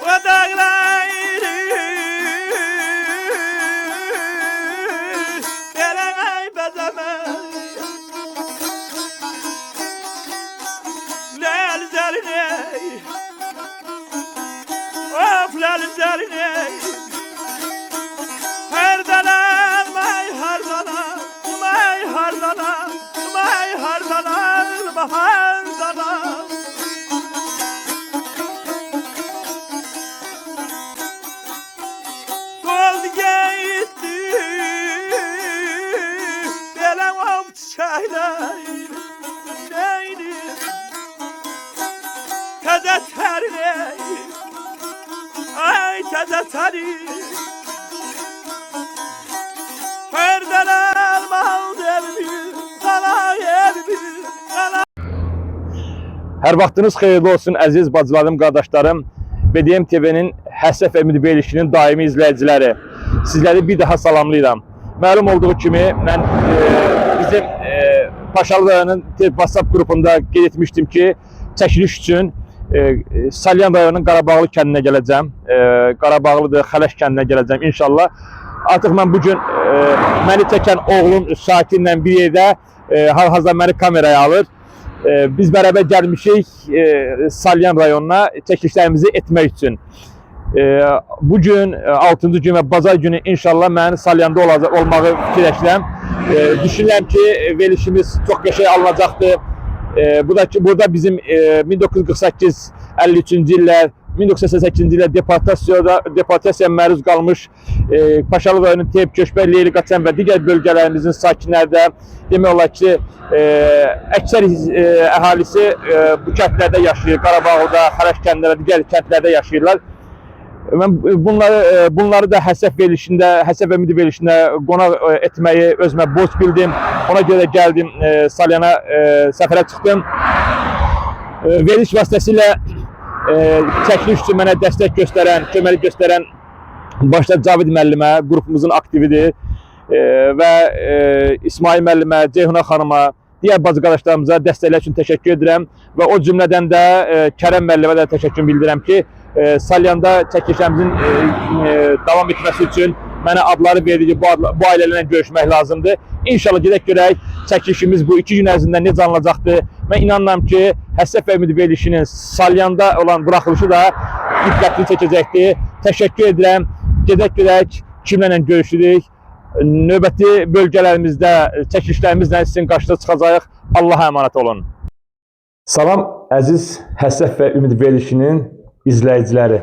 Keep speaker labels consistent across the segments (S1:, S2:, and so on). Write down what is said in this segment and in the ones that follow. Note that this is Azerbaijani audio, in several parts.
S1: O dağlar Belay bezeme Lel zerine Of lel zerine Herdalan may hardalan may hardalan may hardalan hardalan Doldu gitti Belem of çiçekler Neydi Təzə təri Ay təzə təri Herdən almal evimi Qala evimi Qala
S2: Hər vaxtınız xeyirli olsun əziz bacılarım, qardaşlarım. BDM TV-nin Həsəf və Ümid verilişinin daimi izləyiciləri. Sizləri bir daha salamlayıram. Məlum olduğu kimi mən bizim Paşalı rayonunun WhatsApp qrupunda qeyd etmişdim ki, çəkiliş üçün Salyan rayonunun Qarabağlı kəndinə gələcəm. Qarabağlıdır, Xələş kəndinə gələcəm inşallah. Artıq mən bu gün məni çəkən oğlum Şakirlə bir yerdə hal-hazırda məni kameraya alır. Biz bərabər gəlmişik Salyan rayonuna çəkilişlərimizi etmək üçün. Bu gün 6-cı gün və bazar günü inşallah mən Salyanda olacaq, olmağı fikirləşirəm. Düşünürəm ki, verilişimiz çox qəşəng alınacaqdır. Bu da ki, burada bizim 1948 53-cü illər, 1988-ci illər deportasiyaya məruz qalmış Paşalı rayonunun Teyb, Köşbə, Leyli Qaçan və digər bölgələrimizin sakinləri də demək olar ki, əksər əhalisi bu kəndlərdə yaşayır. Qarabağda, Xələş kəndlərdə, digər kəndlərdə yaşayırlar. Mən bunları da Həsəf verilişində, Həsəf və Ümid verilişində qonaq etməyi özümə borc bildim. Ona görə gəldim Salyana səfərə çıxdım. Veriliş vasitəsilə çəkiliş üçün mənə dəstək göstərən, köməklik göstərən başda Cavid müəllimə, qrupumuzun aktividir və İsmail müəllimə, Ceyhuna xanıma, digər bacı qardaşlarımıza dəstəklər üçün təşəkkür edirəm və o cümlədən də Kərəm müəllimə də təşəkkür bildirirəm ki, Salyanda çəkilişlərimizin davam etməsi üçün mənə adları verdi ki, bu ailələrlə görüşmək lazımdır. İnşallah gedək görək çəkilişimiz bu 2 gün ərzində necə alınacaqdır. Mən inanıram ki, Həsəf və Ümid verilişinin Salyanda olan buraxılışı da diqqətini çəkəcəkdir. Təşəkkür edirəm. Gedək görək kimlərlə görüşürük. Növbəti bölgələrimizdə çəkilişlərimizlə sizin qarşınıza çıxacağıq. Allaha əmanət olun. Salam əziz Həsəf və Ümid verilişinin izləyiciləri.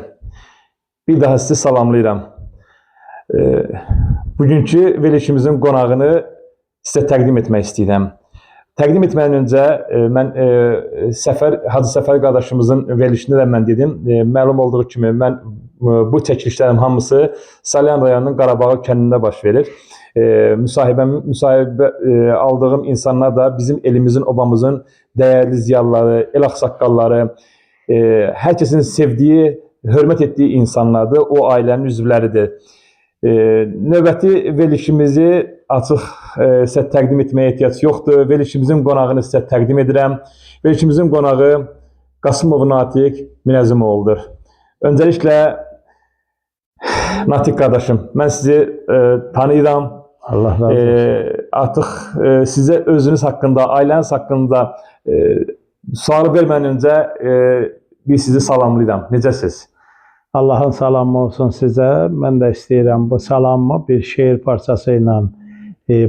S2: Bir daha sizi salamlayıram. Bugünkü verilişimizin qonağını sizə təqdim etmək istəyirəm. Təqdim etmədən öncə mən Hacı Səfər qardaşımızın verilişində də mən dedim. Məlum olduğu kimi mən bu çəkilişlərin hamısı Salyan rayonunun Qarabağı kəndində baş verir. Müsahibə aldığım insanlar da bizim elimizin, obamızın dəyərli ziyalıları, el ağsaqqalları, hər kəsin sevdiyi, hörmət etdiyi insanlardır. O ailənin üzvləridir. Növbəti verilişimizi açıq sizə təqdim etməyə ehtiyac yoxdur. Verilişimizin qonağını sizə təqdim edirəm. Verilişimizin qonağı Qasımov Natiq Minəzimoğludur. Öncəliklə Natiq qardaşım, mən sizi tanıyıram.
S3: Allah razı olsun.
S2: Artıq sizə özünüz haqqında, ailəniz haqqında sualı vermədən öncə bir sizi salamlayıram. Necəsiz?
S3: Allahın salamı olsun sizə. Mən də istəyirəm bu salamı bir şeir parçası ilə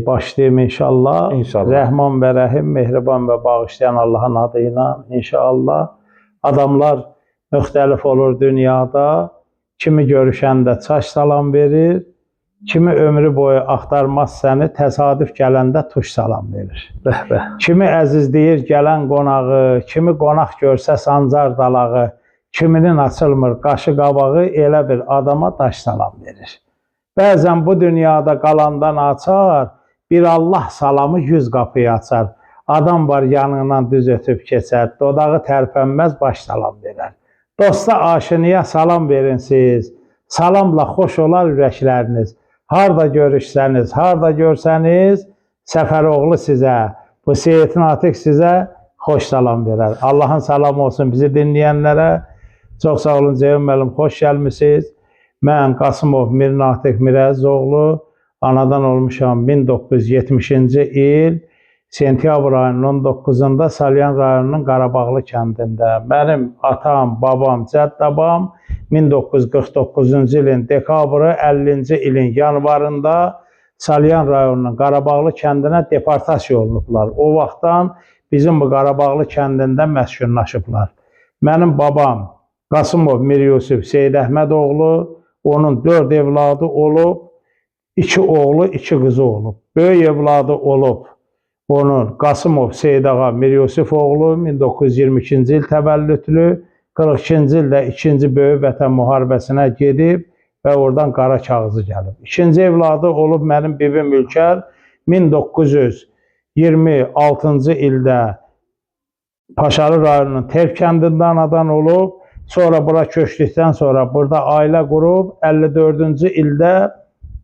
S3: başlayayım inşallah.
S2: İnşallah.
S3: Rəhman və Rəhim, mehriban və bağışlayan Allahın adı ilə inşallah. Adamlar müxtəlif olur dünyada. Kimi görüşəndə çaş salam verir, kimi ömrü boyu axtarmaz səni, təsadüf gələndə tuş salam verir.
S2: Bəh bəh.
S3: Kimi əzizləyir gələn qonağı, kimi qonaq görsə sancar dalağı, kiminin açılmır qaşı qabağı, elə bir adama daş salam verir. Bəzən bu dünyada qalandan açar, bir Allah salamı 100 qapıyı açar. Adam var yanından düz ötüb keçər, dodağı tərpənməz, baş salam verər. Dosta aşinaya salam verin siz. Salamla xoş olar ürəkləriniz. Harda görüşsəniz, harda görsəniz, Səfəroğlu sizə, bu Seyid Natiq sizə xoş salam verər. Allahın salamı olsun bizi dinləyənlərə. Çox sağ olun Ceyhun müəllim, xoş gəlmisiniz. Mən Qasımov Mir Natiq Mirəzizoğlu, anadan olmuşam 1970-ci il sentyabr ayının 19-da Salyan rayonunun Qarabağlı kəndində. Mənim atam, babam, cəddabam 1949-cu ilin dekabrı 50-ci ilin yanvarında Salyan rayonunun Qarabağlı kəndinə deportasiya olunublar. O vaxtdan bizim bu Qarabağlı kəndində məskunlaşıblar. Mənim babam Qasımov Mir Yusif Seyid Əhmədoğlu, onun 4 evladı olub, 2 oğlu, 2 qızı olub. Böyük evladı olub onun Qasımov Seyid Ağa Mir Yusif oğlu 1922-ci il təvəllüdlü, 42-ci ildə 2-ci Böyük Vətən müharibəsinə gedib və oradan qara kağızı gəlib. İkinci evladı olub mənim bibim Ülkər 1926-cı ildə Paşalı rayonunun Terf kəndində anadan olub. Sonra bura köçdükdən sonra burada ailə qurub 54-cü ildə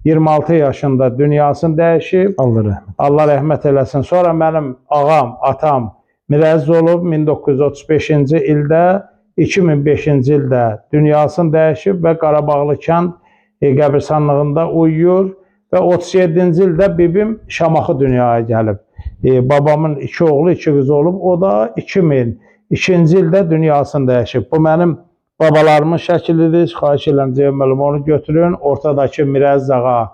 S3: 26 yaşında dünyasını dəyişib.
S2: Allah rəhmət.
S3: Allah rəhmət eləsin. Sonra mənim ağam, atam Mirəziz olub 1935-ci ildə, 2005-ci ildə dünyasını dəyişib və Qarabağlı kənd qəbirstanlığında uyuyur və 37-ci ildə bibim Şamaxı dünyaya gəlib. Babamın 2 oğlu, 2 qızı olub. O da 2002-ci ildə dünyasını dəyişib. Bu mənim babalarımın şəklidir. Xahiş edirəm Ceyhun müəllim onu götürün. Ortadakı Mirəziz ağa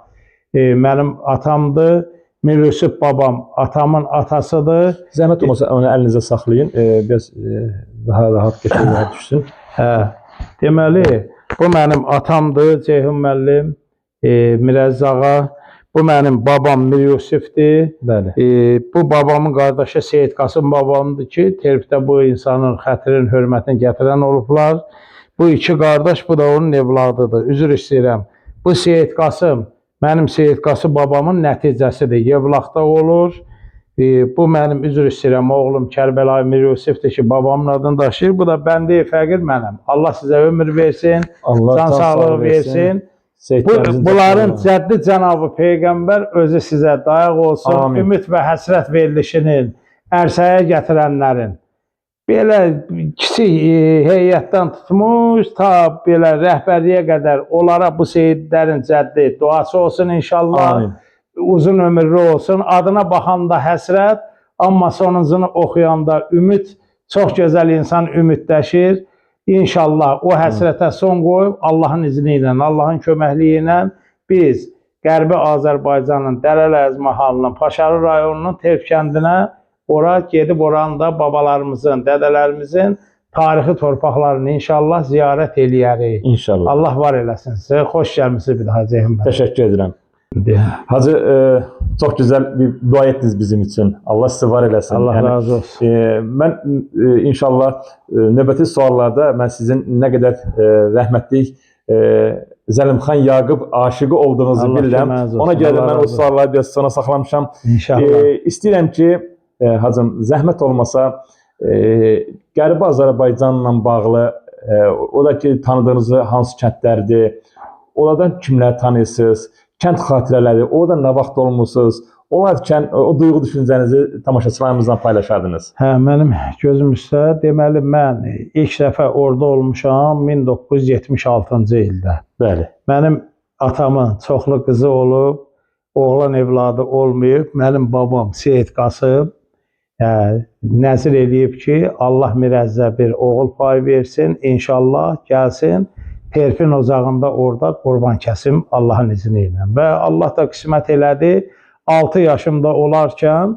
S3: mənim atamdır. Mir Yusuf babam atamın atasıdır.
S2: Zəhmət olmasa onu əlinizə saxlayın. Biraz daha rahat qəşəng rahat düşsün.
S3: Hə. Deməli, bu mənim atamdır Ceyhun müəllim, Mirəziz ağa. Bu mənim babam Mir Yusifdir.
S2: Bəli.
S3: Bu babamın qardaşı Seyid Qasım babamdır ki, Terfdə bu insanın xətrin, hörmətini gətirən olublar. Bu iki qardaş, bu da onun evladıdır. Üzr istəyirəm. Bu Seyid Qasım mənim Seyid Qasım babamın nəticəsidir. Yevlaxda olur. Bu mənim üzr istəyirəm oğlum Kərbəlayı Mir Yusifdir ki, babamın adını daşıyır. Bu da bəndə fəqir mənəm. Allah sizə ömür versin,
S2: Allah
S3: can sağlığı versin.
S2: Seyidlərimizin
S3: Bunların
S2: cəddləri-
S3: cəddi cənabı Peyğəmbər özü sizə dayaq olsun.
S2: Amin.
S3: Ümid və həsrət verilişinin ərsəyə gətirənlərin belə kiçik heyətdən tutmuş ta belə rəhbərliyə qədər onlara bu seyidlərin cəddi duası olsun inşallah.
S2: Amin.
S3: Uzun ömürlü olsun. Adına baxanda həsrət, amma sonuncunu oxuyanda ümid. Çox gözəl insan ümidləşir. İnşallah o həsrətə son qoyub Allahın izni ilə, Allahın köməkliyi ilə biz Qərbi Azərbaycanın Dərəli mahalının Paşalı rayonunun Terf kəndinə ora gedib oranı da babalarımızın, dədələrimizin tarixi torpaqlarını inşallah ziyarət eləyərik.
S2: İnşallah.
S3: Allah var eləsin sizə. Xoş gəlmisiniz bir daha Ceyhun bəy.
S2: Təşəkkür edirəm. Hacı çox gözəl bir dua etdiniz bizim üçün. Allah sizi var eləsin.
S3: Allah
S2: Yəni,
S3: razı olsun.
S2: Mən inşallah növbəti suallarda mən sizin nə qədər rəhmətlik Zəlimxan Yaqub aşiqi olduğunuzu
S3: Allah
S2: bilirəm.
S3: köməyiniz olsun.
S2: Ona görə də
S3: Allah
S2: mən o
S3: razı olsun.
S2: sualları biraz sona saxlamışam.
S3: İnşallah.
S2: İstəyirəm ki, hacım, zəhmət olmasa Qərbi Azərbaycanla bağlı oradakı tanıdığınız hansı kəndlərdir, onlardan kimləri tanıyırsınız, kənd xatirələri, orada nə vaxt olmusunuz, olarkən o duyğu düşüncənizi tamaşaçılarımızla paylaşardınız.
S3: Hə, mənim gözüm üstə. Deməli mən ilk dəfə orada olmuşam 1976-cı ildə.
S2: Bəli.
S3: Mənim atamın çoxlu qızı olub, oğlan evladı olmayıb. Mənim babam Seyid Qasım nəzir eləyib ki, Allah Mirəzzə bir oğul payı versin, inşallah gəlsin Terfin ocağında orada qurban kəsim Allahın izni ilə. Və Allah da qismət elədi. 6 yaşımda olarkən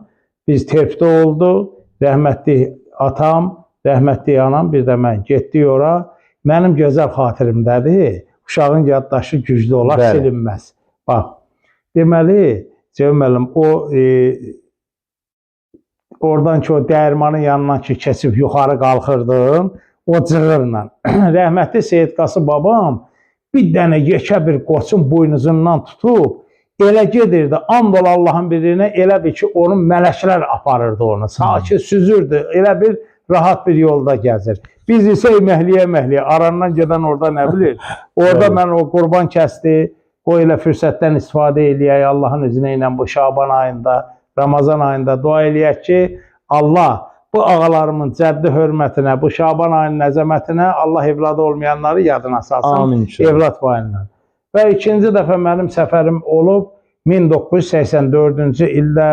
S3: biz Terfdə olduq. Rəhmətli atam, rəhmətli anam, bir də mən getdik ora. Mənim gözəl xatirimdədir. Uşağın yaddaşı güclü olar,
S2: Bəli.
S3: silinməz. Bax, deməli, Ceyhun müəllim, o oradan ki, o dəyirmanın yanından ki, keçib yuxarı qalxırdım, o cığırla. Rəhmətli Seyid Qasım babam bir dənə yekə bir qoçun buynuzundan tutub, Elə gedirdi, and ol Allahın birliyinə, elə bil ki, onun mələklər aparırdı onu. Sakit süzürdü, elə bir rahat bir yolda gəzir. Biz isə məhliyə-məhliyə, arandan gedən orada nə bilir? Orada
S2: Bəli.
S3: mən o qurban kəsdi, o elə fürsətdən istifadə eləyək Allahın izni ilə bu Şaban ayında, Ramazan ayında dua eləyək ki, Allah bu ağalarımın cəddi hörmətinə, bu Şaban ayının əzəmətinə Allah evladı olmayanları yadına salsın.
S2: Amin inşallah.
S3: Evlad payından. Və ikinci dəfə mənim səfərim olub 1984-cü ildə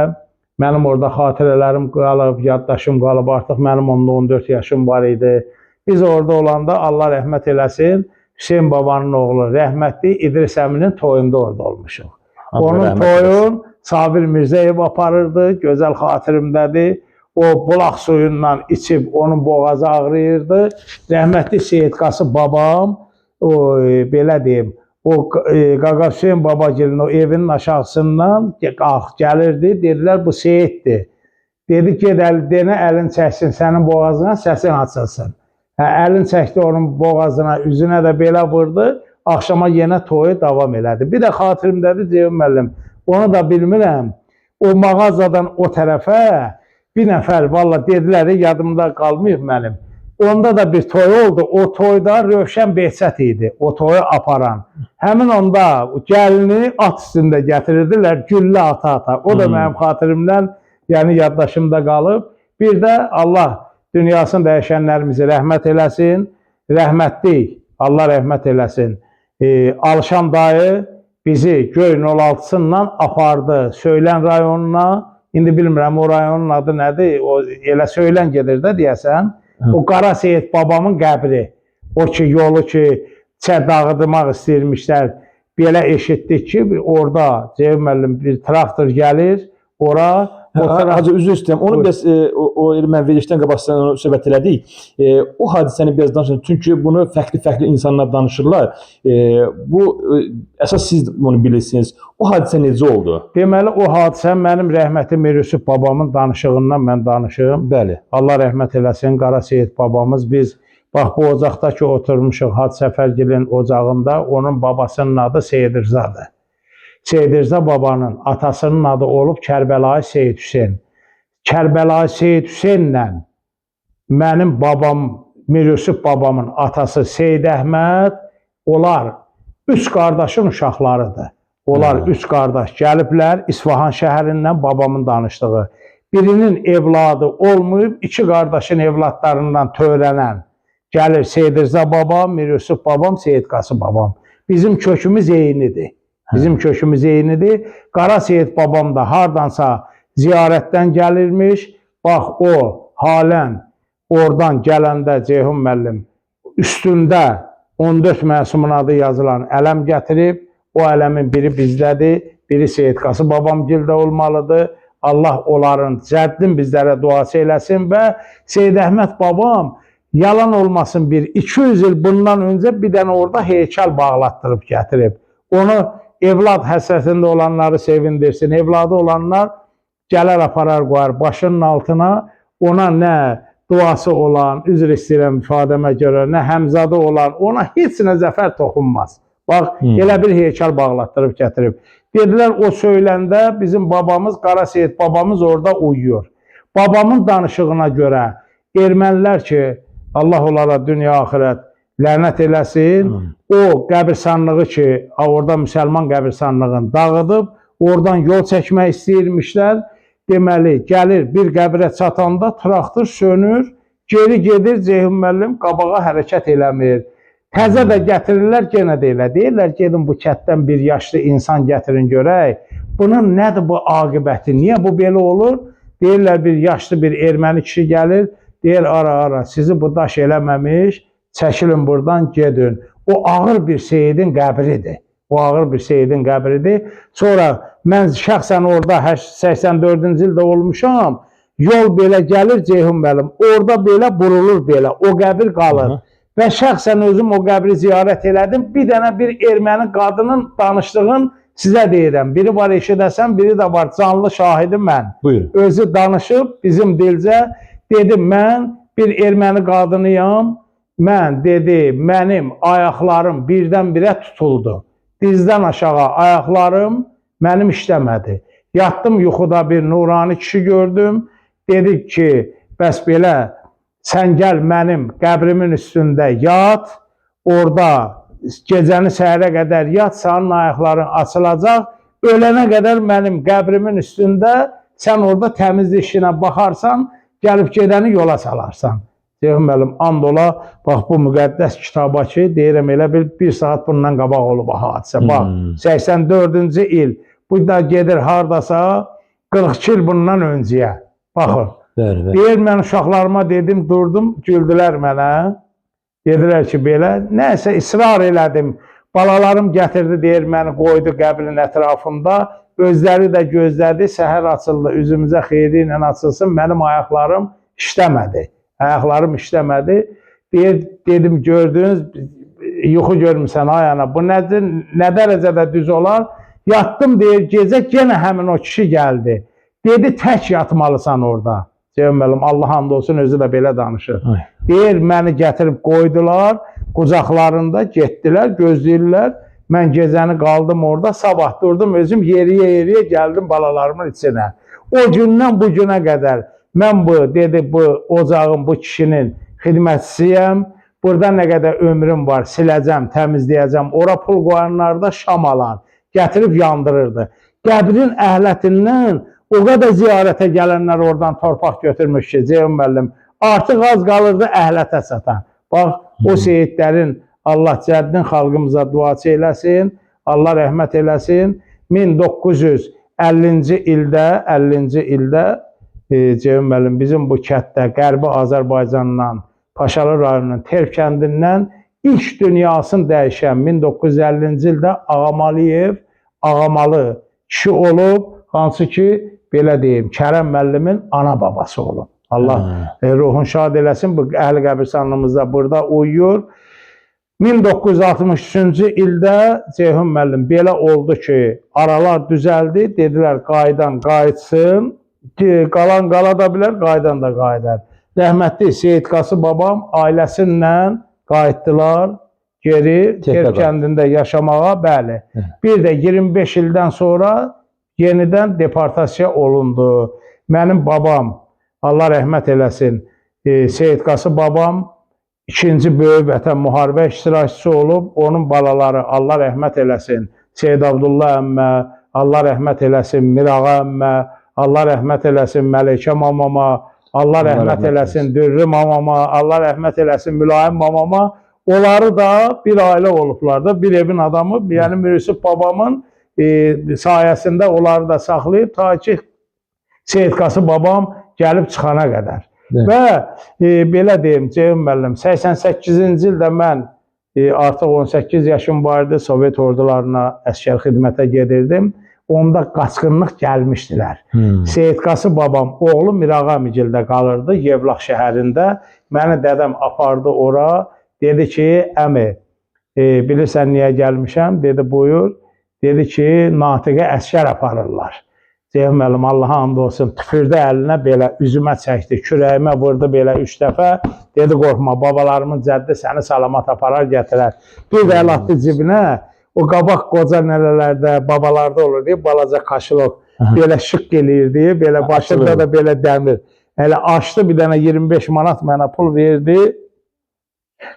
S3: mənim orada xatirələrim qalıb, yaddaşım qalıb. Artıq mənim onda 14 yaşım var idi. Biz orada olanda Allah rəhmət eləsin, Hüseyn babanın oğlu rəhmətli İdris əminin toyunda orada olmuşuq.
S2: Allah
S3: Onun
S2: rəhmət eləsin.
S3: toyun Sabir Mirzəyev aparırdı, gözəl xatirimdədir. O bulaq suyundan içib onun boğazı ağrıyırdı. Rəhmətli Seyid Qasım babam, o belə deyim, o Qaqa Hüseyn babagilin o evinin aşağısından qalx gəlirdi. Dedilər bu Seyiddir. Dedi get əl, denə əlin çəksin sənin boğazına, səsin açılsın. Hə, əlin çəkdi onun boğazına, üzünə də belə vurdu. Axşama yenə toyu davam elədi. Bir də xatirimdədir Ceyhun müəllim. Onu da bilmirəm. O mağazadan o tərəfə bir nəfər valla dedilər yadımda qalmayıb mənim. Onda da bir toy oldu. O toyda Rövşən Behçət idi. O toyu aparan. Həmin onda gəlini at üstündə gətirirdilər, güllə ata-ata. O da mənim xatirimdən, yəni yaddaşımda qalıb. Bir də Allah dünyasını dəyişənlərimizi rəhmət eləsin. Rəhmətlik, Allah rəhmət eləsin. Alşan dayı bizi göyün 16-sından apardı Söylən rayonuna. İndi bilmirəm o rayonun adı nədir. O elə Söylən gedir də deyəsən.
S2: Hı.
S3: O Qara Seyid babamın qəbri. O ki yolu ki dağıtmaq istəyirmişlər. Belə eşitdik ki, orada Ceyhun müəllim bir traktor gəlir, ora o
S2: Hacı üzr istəyirəm. Onu
S3: Buyur.
S2: biraz o erməni verilişdən qabaq sən onu söhbət elədik. O hadisəni biraz danışın. Çünki bunu fərqli-fərqli insanlar danışırlar. Bu əsas siz bunu bilirsiniz. O hadisə necə oldu?
S3: Deməli o hadisə mənim rəhmətli Mir Yusuf babamın danışığından mən danışım.
S2: Bəli.
S3: Allah rəhmət eləsin Qara Seyid babamız. Biz bax bu ocaqda ki oturmuşuq Hacı Səfərgilin ocağında, onun babasının adı Seyid Rzadır. Seyid Rza babanın atasının adı olub Kərbəlayı Seyid Hüseyn. Kərbəlayı Seyid Hüseynlə mənim babam Mir Yusuf babamın atası Seyid Əhməd, onlar üç qardaşın uşaqlarıdır. Onlar üç qardaş gəliblər İsfahan şəhərindən babamın danışdığı. Birinin evladı olmayıb, iki qardaşın evladlarından törənən gəlir Seyid Rza babam, Mir Yusuf babam, Seyid Qasım babam. Bizim kökümüz eynidir. Bizim kökümüz eynidir. Qara Seyid babam da hardansa ziyarətdən gəlirmiş. Bax o halən oradan gələndə Ceyhun müəllim üstündə 14 məsumun adı yazılan ələm gətirib. O ələmin biri bizdədir, biri Seyid Qasım babamgildə olmalıdır. Allah onların cəddin bizlərə duası eləsin və Seyid Əhməd babam yalan olmasın bir 200 il bundan öncə bir dənə orada heykəl bağlatdırıb gətirib. Onu evlad həsrətində olanları sevindirsin. Evladı olanlar gələr aparar qoyar başının altına. Ona nə duası olan, üzr istəyirəm ifadəmə görə, nə həmzadə olan, ona heç nə zəfər toxunmaz. Bax, elə bir heykəl bağlatdırıb gətirib. Dedilər o söyləndə bizim babamız Qara Seyid babamız orada uyuyur. Babamın danışığına görə ermənilər ki, Allah onlara dünya axirət lənət eləsin, o qəbirstanlığı ki, orada müsəlman qəbirstanlığını dağıdıb, oradan yol çəkmək istəyirmişlər. Deməli, gəlir bir qəbrə çatanda traktor sönür, geri gedir Ceyhun müəllim qabağa hərəkət eləmir. Təzə də gətirirlər, genə də elə. Deyirlər, gedin bu kənddən bir yaşlı insan gətirin görək. Bunun nədir bu aqibəti? Niyə bu belə olur? Deyirlər, bir yaşlı bir erməni kişi gəlir, deyir, ara, sizi bu daş eləməmiş, çəkilin buradan, gedin. O ağır bir seyidin qəbridir. O ağır bir seyidin qəbridir. Sonra mən şəxsən orada 84-cü ildə olmuşam. Yol belə gəlir Ceyhun müəllim. Orada belə burulur belə. O qəbir qalır. Və şəxsən özüm o qəbri ziyarət elədim. Bir dənə bir erməni qadının danışdığını sizə deyirəm. Biri var eşidəsən, biri də var canlı şahidi mən.
S2: Buyurun.
S3: Özü danışıb bizim dilcə dedi mən bir erməni qadınıyam. Mən dedi mənim ayaqlarım birdən-birə tutuldu. Dizdən aşağı ayaqlarım Mənim işləmədi. Yatdım yuxuda bir nurani kişi gördüm. Dedi ki, bəs belə sən gəl mənim qəbrimin üstündə yat, orada gecəni səhərə qədər yat, sənin ayaqların açılacaq. Ölənə qədər mənim qəbrimin üstündə sən orada təmizlik işinə baxarsan, gəlib gedəni yola salarsan. Ceyhun müəllim, and ola, bax bu müqəddəs kitaba ki, deyirəm elə bil bir saat bundan qabaq olub bu hadisə. Bax, 84-cü il. Bu da gedir hardasa 42 il bundan öncəyə. Baxın.
S2: Bəli, bəli.
S3: Deyir mən uşaqlarıma dedim, durdum, güldülər mənə. Dedilər ki, belə. Nəsə israr elədim. Balalarım gətirdi, deyir məni qoydu qəbrin ətrafında. Özləri də gözlədi, səhər açıldı, üzümüzə xeyri ilə açılsın. Mənim ayaqlarım işləmədi. Ayaqlarım işləmədi. Deyir, dedim gördünüz, yuxu görmüsən ay ana. Bu nədir? Nə dərəcədə düz olar? Yatdım deyir, gecə genə həmin o kişi gəldi. Dedi tək yatmalısan orada. Ceyhun müəllim, Allah and olsun özü də belə danışır.
S2: Ay.
S3: Deyir məni gətirib qoydular, qucaqlarında getdilər, gözləyirlər. Mən gecəni qaldım orada, sabah durdum özüm yeriyə-yeriyə gəldim balalarımın içinə. O gündən bu günə qədər mən bu dedi bu ocağın, bu kişinin xidmətçisiyəm. Burada nə qədər ömrüm var, siləcəm, təmizləyəcəm. Ora pul qoyanlar da şam alar, gətirib yandırırdı. Qəbrin əhlətindən o qədər ziyarətə gələnlər oradan torpaq götürmüş ki, Ceyhun müəllim, artıq az qalırdı əhlətə çatan. Bax, o seyidlərin Allah cəddin xalqımıza duası eləsin, Allah rəhmət eləsin. 1950-ci ildə, 50-ci ildə Ceyhun müəllim bizim bu kənddə Qərbi Azərbaycandan, Paşalı rayonunun Terf kəndindən ilk dünyasını dəyişən 1950-ci ildə Ağamaliyev, Ağamalı kişi olub, hansı ki, belə deyim, Kərəm müəllimin ana babası olub. Allah ruhun şad eləsin. Bu əhli qəbirstanlığımızda burada uyuyur. 1963-cü ildə Ceyhun müəllim belə oldu ki, aralar düzəldi, dedilər qayıdan qayıtsın, ki, qalan qala da bilər, qayıdan da qayıdar. Rəhmətli Seyid Qası babam ailəsi ilə qayıtdılar geri
S2: Terkə
S3: Terf kəndində yaşamağa, bəli.
S2: Hə.
S3: Bir də 25 ildən sonra yenidən deportasiya olundu. Mənim babam, Allah rəhmət eləsin, Seyid Qası babam İkinci Böyük Vətən müharibə iştirakçısı olub, onun balaları Allah rəhmət eləsin, Seyid Abdullah əmmə, Allah rəhmət eləsin, Mirağa əmmə, Allah rəhmət eləsin, Məlikə mamama, Allah rəhmət
S2: rəhmət
S3: eləsin, Dürrü mamama, Allah rəhmət eləsin, Mülayim mamama. Onları da bir ailə olublar da, bir evin adamı, yəni Mir Yusuf babamın sayəsində onları da saxlayıb ta ki Seyid Qası babam gəlib çıxana qədər.
S2: Evet.
S3: Və belə deyim, Ceyhun müəllim, 88-ci ildə mən artıq 18 yaşım var idi, Sovet ordularına əsgər xidmətə gedirdim. Onda qaçqınlıq gəlmişdilər. Seyid Qası babam oğlu Mirağa Migildə qalırdı, Yevlax şəhərində. Məni dədəm apardı ora. Dedi ki, əmi, bilirsən niyə gəlmişəm? Dedi, buyur. Dedi ki, Natiqə əsgər aparırlar. Ceyhun müəllim, Allaha and olsun, tüpürdü əlinə belə üzümə çəkdi, kürəyimə vurdu belə 3 dəfə. Dedi, qorxma, babalarımın cəddi səni salamat aparar, gətirər. Bir də əl atdı cibinə, o qabaq qoca nələlərdə, babalarda olur deyə, balaca kaşilok belə şık eləyirdi, belə başında
S2: Açılırdı.
S3: da belə dəmir. Elə açdı bir dənə 25 manat mənə pul verdi.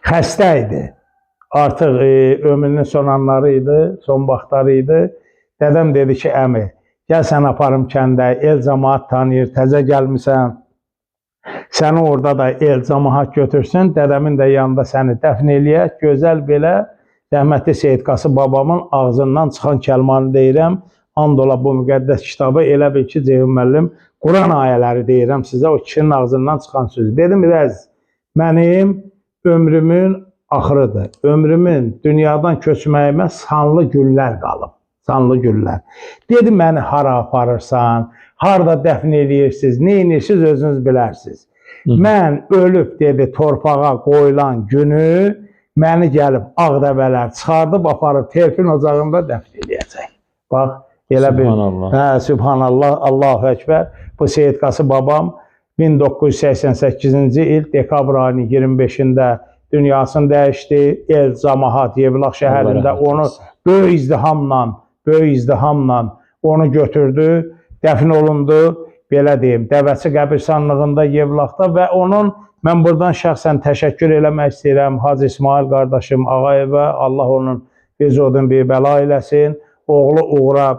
S3: Xəstə idi. Artıq ömrünün son anları idi, son vaxtları idi. Dədəm dedi ki, əmi, gəl sən aparım kəndə, el cəmaat tanıyır, təzə gəlmisən. Səni orada da el cəmaat götürsün, dədəmin də yanında səni dəfn eləyək. Gözəl belə rəhmətli Seyid Qası babamın ağzından çıxan kəlmanı deyirəm. And ola bu müqəddəs kitabı elə bil ki, Ceyhun müəllim, Quran ayələri deyirəm sizə, o kişinin ağzından çıxan sözü. Dedim, rəz, mənim ömrümün axırıdır. Ömrümün dünyadan köçməyimə sanlı günlər qalıb. Sanlı günlər. Dedi, məni hara aparırsan, harda dəfn eləyirsiniz, nə edirsiniz özünüz bilərsiniz.
S2: Hı.
S3: Mən ölüb dedi torpağa qoyulan günü məni gəlib ağ dəvələr çıxardıb aparıb terfin ocağında dəfn eləyəcək. Bax, elə bir
S2: Subhanallah.
S3: Hə, Sübhanallah, Allahu Əkbər. Bu Seyid Qası babam 1988-ci il dekabr ayının 25-də dünyasını dəyişdi. El Camahat Yevlax şəhərində
S2: rəhmət
S3: onu
S2: eləsin.
S3: böyük izdihamla, böyük izdihamla Onu götürdü, dəfn olundu, belə deyim, Dəvəçi qəbirstanlığında Yevlaxda və onun mən buradan şəxsən təşəkkür eləmək istəyirəm Hacı İsmail qardaşım Ağayevə, Allah onun vücudun bir bəla eləsin, oğlu uğra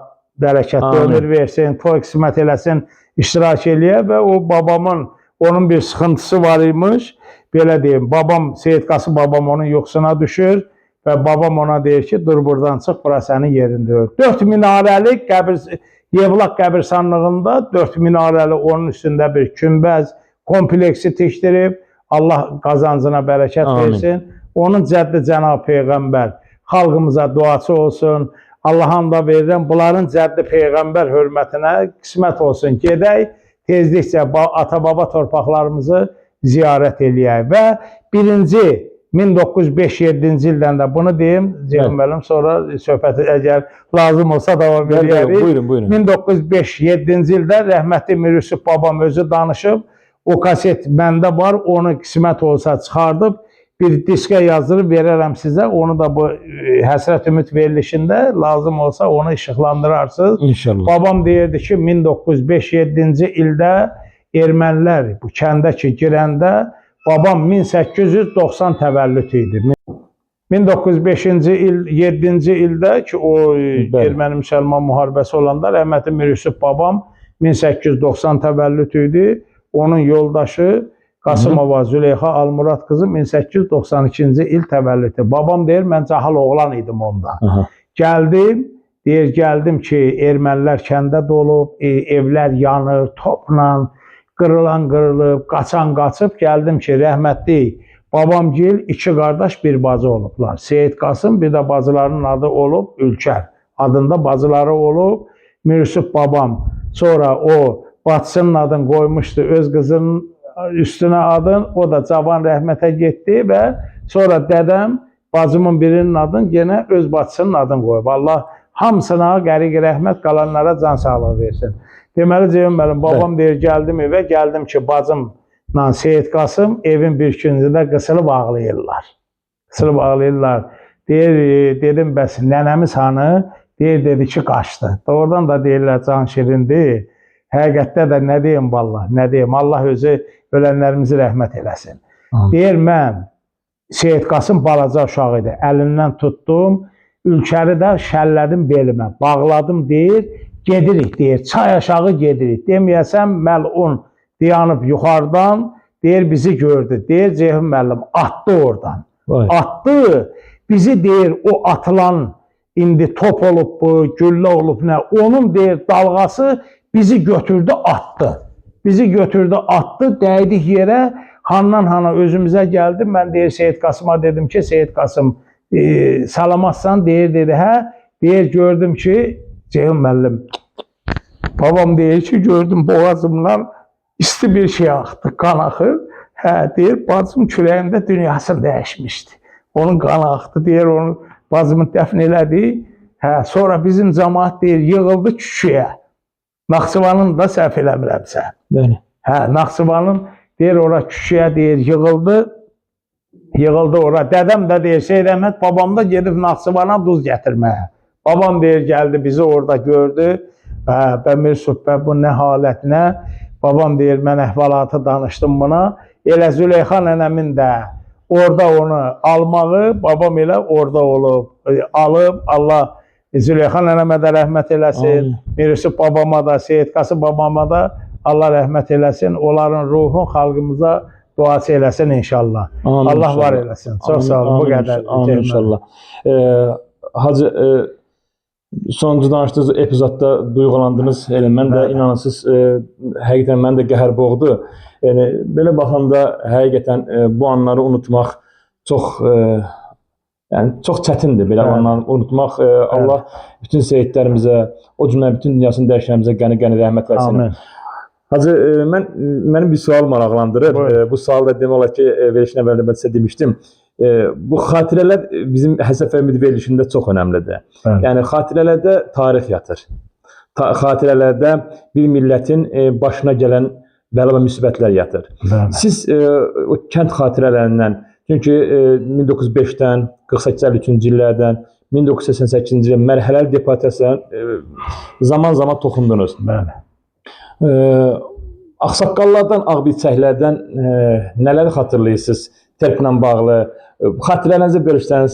S3: bərəkətli
S2: Amin.
S3: ömür versin, toy qismət eləsin, iştirak eləyə və o babamın onun bir sıxıntısı var imiş. Belə deyim, babam Seyid Qasım babam onun yuxusuna düşür və babam ona deyir ki, dur buradan çıx, bura sənin yerin deyil. 4 minarəli qəbir Yevlax qəbirstanlığında 4 minarəli onun üstündə bir günbəz kompleksi tikdirib. Allah qazancına bərəkət
S2: Amin.
S3: versin. Onun cəddi cənab peyğəmbər xalqımıza duaçı olsun. Allah'ın da verirəm. Bunların cəddi peyğəmbər hörmətinə qismət olsun. Gedək tezlikcə ata-baba torpaqlarımızı ziyarət eləyək və birinci 1905-7-ci ildən də bunu deyim, Ceyhun müəllim, sonra söhbəti əgər lazım olsa davam
S2: Bəli, bəli,
S3: eləyərik.
S2: buyurun, buyurun.
S3: 1905-7-ci ildə rəhmətli Mir Yusuf babam özü danışıb, o kaset məndə var, onu qismət olsa çıxardıb bir diskə yazdırıb verərəm sizə. Onu da bu Həsrət Ümid verilişində lazım olsa onu işıqlandırarsınız.
S2: İnşallah.
S3: Babam deyirdi ki, 1905-7-ci ildə ermənilər bu kəndə ki girəndə babam 1890 təvəllüd idi. 1905-ci il, 7-ci ildə ki o
S2: Bəli.
S3: erməni-müsəlman müharibəsi olanda rəhmətli Mir Yusuf babam 1890 təvəllüd idi. Onun yoldaşı Qasımova Züleyxa Almurad qızı 1892-ci il təvəllüdü. Babam deyir, mən cahil oğlan idim onda.
S2: Aha.
S3: Gəldim, deyir, gəldim ki, ermənilər kəndə dolub, evlər yanır, topla, qırılan qırılıb, qaçan qaçıb. Gəldim ki, rəhmətli babamgil iki qardaş bir bacı olublar. Seyid Qasım, bir də bacılarının adı olub Ülkər. Adında bacıları olub. Mir Yusuf babam sonra o bacısının adını qoymuşdu öz qızının üstünə adın. O da cavan rəhmətə getdi və sonra dədəm bacımın birinin adını yenə öz bacısının adını qoyub. Allah hamısına qəriq rəhmət, qalanlara can sağlığı versin. Deməli Ceyhun müəllim, babam deyir, gəldim evə, gəldim ki, bacımla Seyid Qasım evin bir küncündə qısılıb ağlayırlar. Qısılıb ağlayırlar. Deyir, dedim bəs nənəmiz hanı? Deyir, dedi ki, qaçdı. Doğrudan da deyirlər can şirindir. Həqiqətdə də nə deyim vallah, nə deyim. Allah özü ölənlərimizi rəhmət eləsin.
S2: Amin.
S3: Deyir, mən Seyid Qasım balaca uşaq idi. Əlindən tutdum, Ülkəri də şəllədim belimə, bağladım deyir, gedirik deyir, çay aşağı gedirik. Deməyəsəm məlun dayanıb yuxarıdan, deyir bizi gördü. Deyir Ceyhun müəllim, atdı oradan.
S2: Vay.
S3: Atdı, bizi deyir o atılan indi top olub bu, güllə olub nə, onun deyir dalğası bizi götürdü, atdı. Bizi götürdü, atdı, dəydik yerə, handan hana özümüzə gəldi. Mən deyir Seyid Qasıma dedim ki, Seyid Qasım, salamatsan, deyir, dedi, hə, deyir, gördüm ki, Ceyhun müəllim, babam deyir ki, gördüm boğazımdan isti bir şey axdı, qan axır. Hə, deyir, bacım kürəyimdə dünyasını dəyişmişdi. Onun qanı axdı, deyir, onu bacımı dəfn elədi. Hə, sonra bizim cəmaət deyir, yığıldı küçüyə. Naxçıvanın da səhv eləmirəmsə.
S2: Bəli.
S3: Hə, Naxçıvanın deyir ora küçüyə deyir yığıldı. Yığıldı ora. Dədəm də deyir Seyid Əhməd babam da gedib Naxçıvana duz gətirməyə. Babam deyir gəldi bizi orada gördü. Hə, bə Mir Yusuf, bə bu nə halət nə? Babam deyir mən əhvalatı danışdım buna. Elə Züleyxa nənəmin də orada onu almağı babam elə orada olub, alıb Allah Züleyxa nənəmə də rəhmət eləsin.
S2: Amin.
S3: Mir Yusuf babama da, Seyid Qasım babama da Allah rəhmət eləsin. Onların ruhun xalqımıza duası eləsin inşallah.
S2: Amin
S3: Allah
S2: inşallah.
S3: var eləsin. Çox sağ olun. Bu
S2: Amin,
S3: qədər.
S2: Amin inşallah. Hacı, sonuncu danışdığınız epizodda duyğulandınız. Elə mən də
S3: Bəli.
S2: inanırsınız, həqiqətən mən də qəhər boğdu. Yəni belə baxanda həqiqətən bu anları unutmaq çox yəni çox çətindir belə
S3: Bəli.
S2: anları unutmaq. Allah bütün seyidlərimizə, o cümlədən bütün dünyasını dəyişənlərimizə qəni-qəni rəhmət eləsin.
S3: Amin.
S2: Hacı, mənim bir sual maraqlandırır.
S3: Buyurun.
S2: Bu sual da demək olar ki, verilişin əvvəlində mən sizə demişdim. Bu xatirələr bizim Həsəf Ümid verilişində çox önəmlidir.
S3: Bəli.
S2: Yəni xatirələrdə tarix yatır. Xatirələrdə bir millətin başına gələn bəla və müsibətlər yatır.
S3: Bəli.
S2: Siz o kənd xatirələrindən, çünki 1905-dən, 48-53-cü illərdən, 1988-ci il mərhələli deportasiya zaman-zaman toxundunuz.
S3: Bəli.
S2: Ağsaqqallardan, ağbirçəklərdən nələri xatırlayırsınız terklə bağlı? Xatirələrinizi bölüşsəniz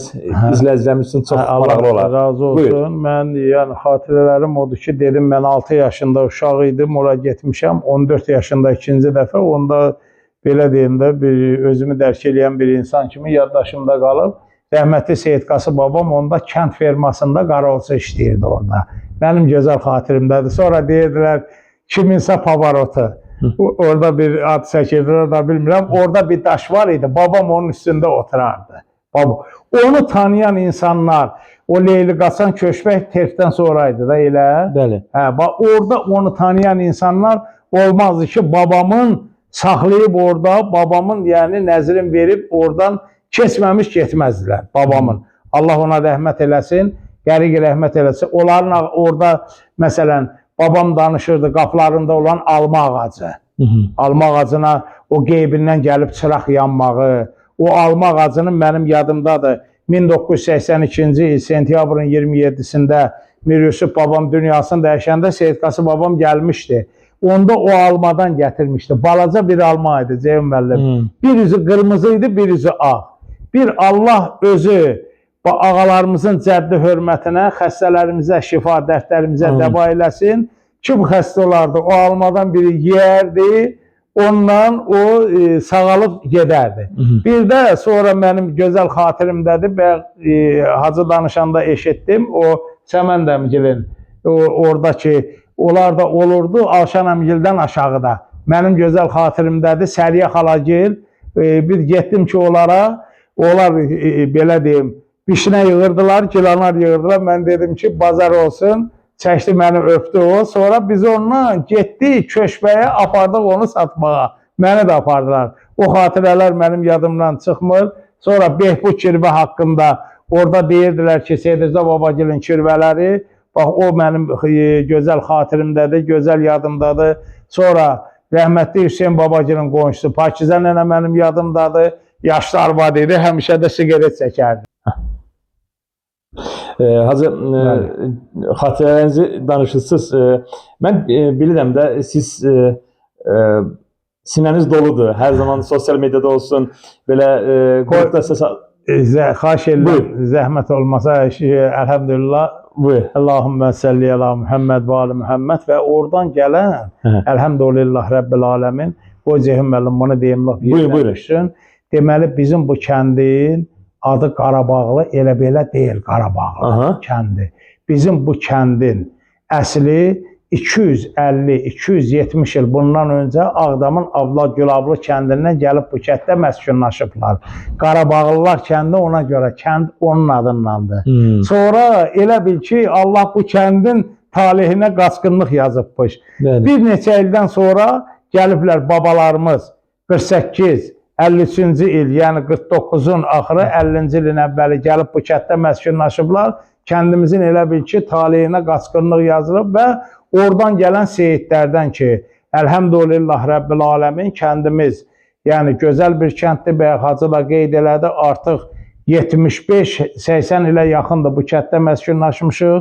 S2: izləyicilərimiz üçün çox
S3: Allah
S2: maraqlı olar.
S3: razı olsun.
S2: Buyur.
S3: Mən yəni xatirələrim odur ki, dedim mən 6 yaşında uşaq idim, ora getmişəm. 14 yaşında ikinci dəfə onda belə deyim də bir özümü dərk eləyən bir insan kimi yaddaşımda qalıb. Rəhmətli Seyid Qasım babam onda kənd fermasında qarovulçu işləyirdi orada. Mənim gözəl xatirimdədir. Sonra deyirdilər kiminsə pavarotu. Orada bir ad çəkirdilər da bilmirəm. Orada bir daş var idi. Babam onun üstündə oturardı. Baba. Onu tanıyan insanlar, o Leyli Qaçan Köşbək terfdən sonra idi da elə.
S2: Bəli.
S3: Hə, bax orada onu tanıyan insanlar olmazdı ki, babamın saxlayıb orada, babamın yəni nəzrin verib oradan keçməmiş getməzdilər babamın. Allah ona rəhmət eləsin, qəriq rəhmət eləsin. Onların orada məsələn babam danışırdı qapılarında olan alma ağacı. Alma ağacına o qeybindən gəlib çıraq yanmağı, o alma ağacının mənim yadımdadır. 1982-ci il sentyabrın 27-sində Mir Yusuf babam dünyasını dəyişəndə Seyid Qasım babam gəlmişdi. Onda o almadan gətirmişdi. Balaca bir alma idi Ceyhun müəllim. Bir üzü qırmızı idi, bir üzü ağ. Bir Allah özü bu ağalarımızın cəddi hörmətinə, xəstələrimizə şifa, dərdlərimizə
S2: Amin.
S3: dəva eləsin. Kim xəstə olardı, o almadan biri yeyərdi, ondan o sağalıb gedərdi. Bir də sonra mənim gözəl xatirimdədir, bayaq Hacı danışanda eşitdim, o Səmən əmgilin o, oradakı, onlar da olurdu Alşan əmgildən aşağıda. Mənim gözəl xatirimdədir, Səriyə xalagil, bir getdim ki onlara, onlar belə deyim, vişnə yığırdılar, gilanar yığırdılar. Mən dedim ki, bazar olsun. Çəkdi məni öpdü o. Sonra biz onunla getdik Köşbəyə, apardıq onu satmağa. Məni də apardılar. O xatirələr mənim yadımdan çıxmır. Sonra Behbud kirvə haqqında orada deyirdilər ki, Seyid Rza Babagilin kirvələri. Bax o mənim gözəl xatirimdədir, gözəl yadımdadır. Sonra rəhmətli Hüseyn Babagilin qonşusu Pakizə nənə mənim yadımdadır. Yaşlı arvad idi, həmişə də siqaret çəkərdi.
S2: Hacı, xatirələrinizi danışırsınız. Mən bilirəm də siz sinəniz doludur. Hər zaman sosial mediada olsun, belə qrupda səs
S3: Xahiş edirəm, zəhmət olmasa, əlhəmdülillah.
S2: Buyur.
S3: Allahümmə səlli əla Muhammed və ali Muhammed və oradan gələn əlhəmdülillah Rəbbil aləmin. Qoy Ceyhun müəllim bunu deyim lap
S2: Buyur,
S3: yerinə
S2: buyurun.
S3: düşsün. Deməli bizim bu kəndin adı Qarabağlı elə belə deyil Qarabağlı kəndi. Bizim bu kəndin əsli 250-270 il bundan öncə Ağdamın Abla Gülablı kəndindən gəlib bu kənddə məskunlaşıblar. Qarabağlılar kəndi ona görə kənd onun adındandır. Sonra elə bil ki, Allah bu kəndin talehinə qaçqınlıq yazıbmış.
S2: Bəli.
S3: Bir neçə ildən sonra gəliblər babalarımız 48, 53-cü il, yəni 49-un axırı, 50-ci ilin əvvəli gəlib bu kənddə məskunlaşıblar. Kəndimizin elə bil ki, talehinə qaçqınlıq yazılıb və oradan gələn seyidlərdən ki, əlhəmdülillah Rəbbil aləmin kəndimiz, yəni gözəl bir kənddir, bayaq Hacı da qeyd elədi, artıq 75-80 ilə yaxındır bu kənddə məskunlaşmışıq.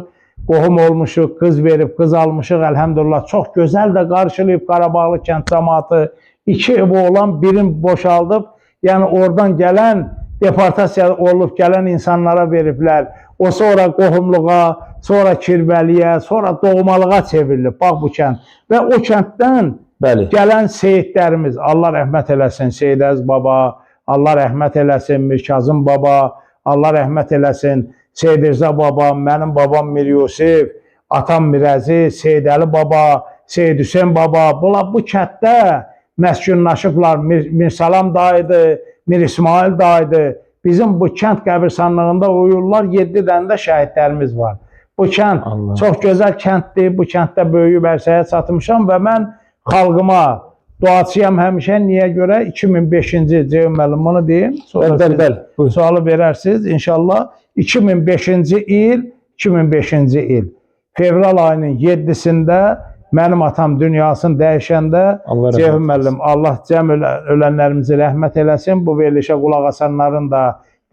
S3: Qohum olmuşuq, qız verib, qız almışıq, əlhəmdülillah. Çox gözəl də qarşılayıb Qarabağlı kənd cəmaatı. 2 evi olan birini boşaldıb, yəni oradan gələn deportasiya olub gələn insanlara veriblər. O sonra qohumluğa, sonra kirvəliyə, sonra doğmalığa çevrilib. Bax bu kənd. Və o kənddən
S2: Bəli.
S3: gələn seyidlərimiz, Allah rəhmət eləsin Seyid Əziz baba, Allah rəhmət eləsin Mirkazım baba, Allah rəhmət eləsin Seyid Rza baba, mənim babam Mir Yusif, atam Mirəzi, Seyid Əli baba, Seyid Hüseyn baba. Bunlar bu kənddə məskunlaşıblar. Mirsalam dayıdır, Mir İsmail dayıdır. Bizim bu kənd qəbirstanlığında uyurlar. 7 dənə də şəhidlərimiz var. Bu kənd
S2: Allah.
S3: çox gözəl kənddir. Bu kənddə böyüyüb ərsəyə çatmışam və mən xalqıma duaçıyam həmişə. Niyə görə? 2005-ci Ceyhun müəllim bunu deyim. Sonra
S2: Bəli, bəli,
S3: siz
S2: bəli. Buyur.
S3: sualı verərsiniz inşallah. 2005-ci il, 2005-ci il fevral ayının 7-sində mənim atam dünyasını dəyişəndə
S2: Allah rəhmət
S3: Ceyhun müəllim, Allah cəm ölənlərimizi rəhmət eləsin. Bu verilişə qulaq asanların da,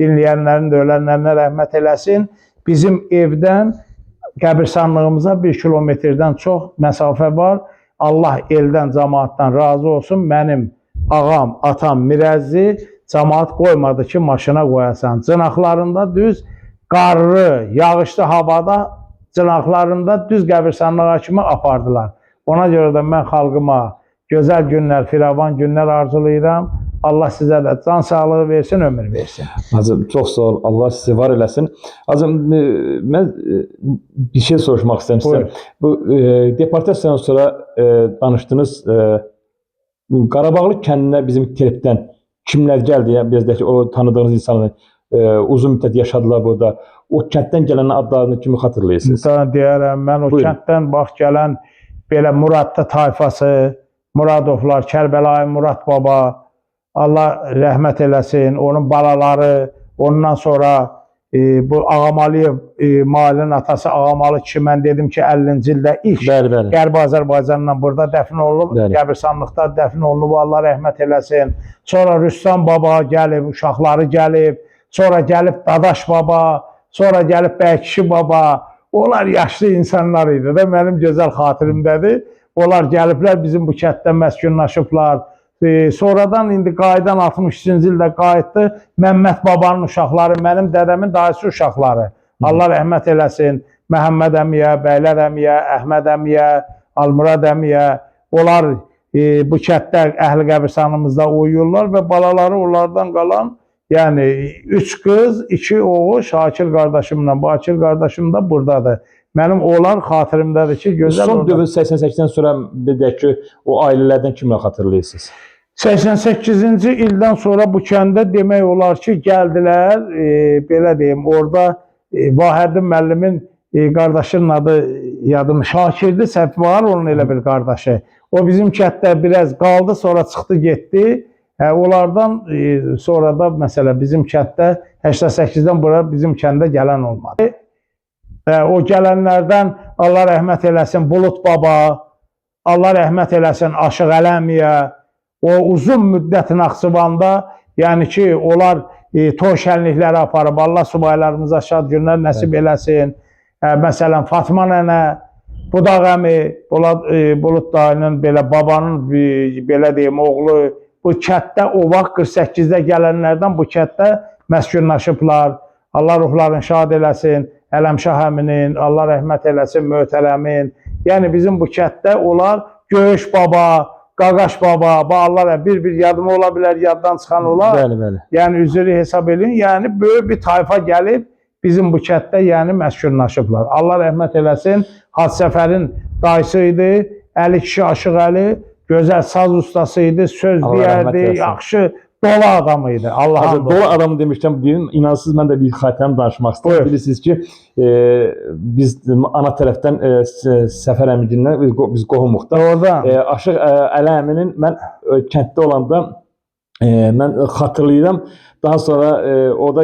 S3: dinləyənlərin də ölənlərinə rəhmət eləsin. Bizim evdən qəbirstanlığımıza 1 kilometrdən çox məsafə var. Allah eldən, camaatdan razı olsun. Mənim ağam, atam Mirəzzi camaat qoymadı ki, maşına qoyasan. Cınaqlarında düz qarlı, yağışlı havada cınaqlarında düz qəbirstanlığa kimi apardılar. Ona görə də mən xalqıma gözəl günlər, firavan günlər arzulayıram. Allah sizə də can sağlığı versin, ömür versin.
S2: Hacım, çox sağ ol. Allah sizi var eləsin. Hacım, mən bir şey soruşmaq istəyirəm sizə.
S3: Buyur.
S2: Bu deportasiyadan sonra danışdınız. Qarabağlı kəndinə bizim Terpdən kimlər gəldi? Yəni biraz deyək ki, o tanıdığınız insanlar uzun müddət yaşadılar burada. O kənddən gələn adlarını kimi xatırlayırsınız?
S3: Sana deyərəm, mən o
S2: Buyurun.
S3: kənddən bax gələn belə Muradlı tayfası, Muradovlar, Kərbəlayı Murad baba, Allah rəhmət eləsin, onun balaları, ondan sonra bu Ağamaliyev Mailin atası Ağamalı kişi mən dedim ki 50-ci ildə ilk
S2: Bəli, bəli.
S3: Qərbi Azərbaycanla burada dəfn olunub,
S2: Bəli.
S3: qəbirstanlıqda dəfn olunub, Allah rəhmət eləsin. Sonra Rüstəm baba gəlib, uşaqları gəlib, sonra gəlib Dadaş baba, sonra gəlib Bəkişi baba. Onlar yaşlı insanlar idi də, mənim gözəl xatirimdədir. Onlar gəliblər bizim bu kənddə məskunlaşıblar. Sonradan indi qayıdan 63-cü ildə qayıtdı. Məmməd babanın uşaqları, mənim dədəmin dayısı uşaqları. Allah rəhmət eləsin. Məhəmməd əmiyə, Bəylər əmiyə, Əhməd əmiyə, Almurad əmiyə. Onlar bu kənddə əhli qəbirstanımızda uyuyurlar və balaları onlardan qalan, yəni 3 qız, 2 oğul Şakir qardaşımla Bakir qardaşım da buradadır. Mənim onlar xatirimdədir ki, gözəl
S2: Son
S3: orada.
S2: dövr 88-dən sonra bir deyək ki, o ailələrdən kimləri xatırlayırsınız?
S3: 88-ci ildən sonra bu kəndə demək olar ki, gəldilər, belə deyim, orada Vahəddin müəllimin qardaşının adı yadım Şakirdi, səhv var onun elə bir qardaşı. O bizim kənddə biraz qaldı, sonra çıxdı, getdi. Onlardan sonra da məsələ bizim kənddə 88-dən bura bizim kəndə gələn olmadı. O gələnlərdən Allah rəhmət eləsin Bulut baba, Allah rəhmət eləsin Aşıq Ələmiyə, o uzun müddət Naxçıvanda, yəni ki, onlar toy şənlikləri aparıb, Allah subaylarımıza şad günlər nəsib eləsin. Məsələn, Fatma nənə, Budaq əmi, Bulud dayının belə babanın belə deyim oğlu bu kənddə o vaxt 48-də gələnlərdən bu kənddə məskunlaşıblar. Allah ruhlarını şad eləsin. Ələmşah əminin, Allah rəhmət eləsin möhtərəmin. Yəni bizim bu kənddə onlar Göyüş baba, Qaqaş baba, bu Allah bir-bir yadıma ola bilər, yaddan çıxan olar.
S2: Bəli, bəli.
S3: Yəni üzrü hesab eləyin. Yəni böyük bir tayfa gəlib bizim bu kənddə yəni məskunlaşıblar. Allah rəhmət eləsin. Hacı Səfərin dayısı idi. Əli kişi Aşıq Əli gözəl saz ustası idi, söz
S2: Allah rəhmət
S3: deyərdi,
S2: eləsin.
S3: yaxşı dolu adam idi. Allah
S2: Hacı,
S3: hamd olsun.
S2: dolu adamı demişkən deyim, inansız mən də bir xatirəm danışmaq istəyirəm.
S3: Buyur.
S2: Bilirsiniz ki, biz ana tərəfdən Səfər əmigindən biz qohumuq da.
S3: Doğrudan.
S2: Aşıq Əli əminin mən kənddə olanda mən xatırlayıram. Daha sonra o da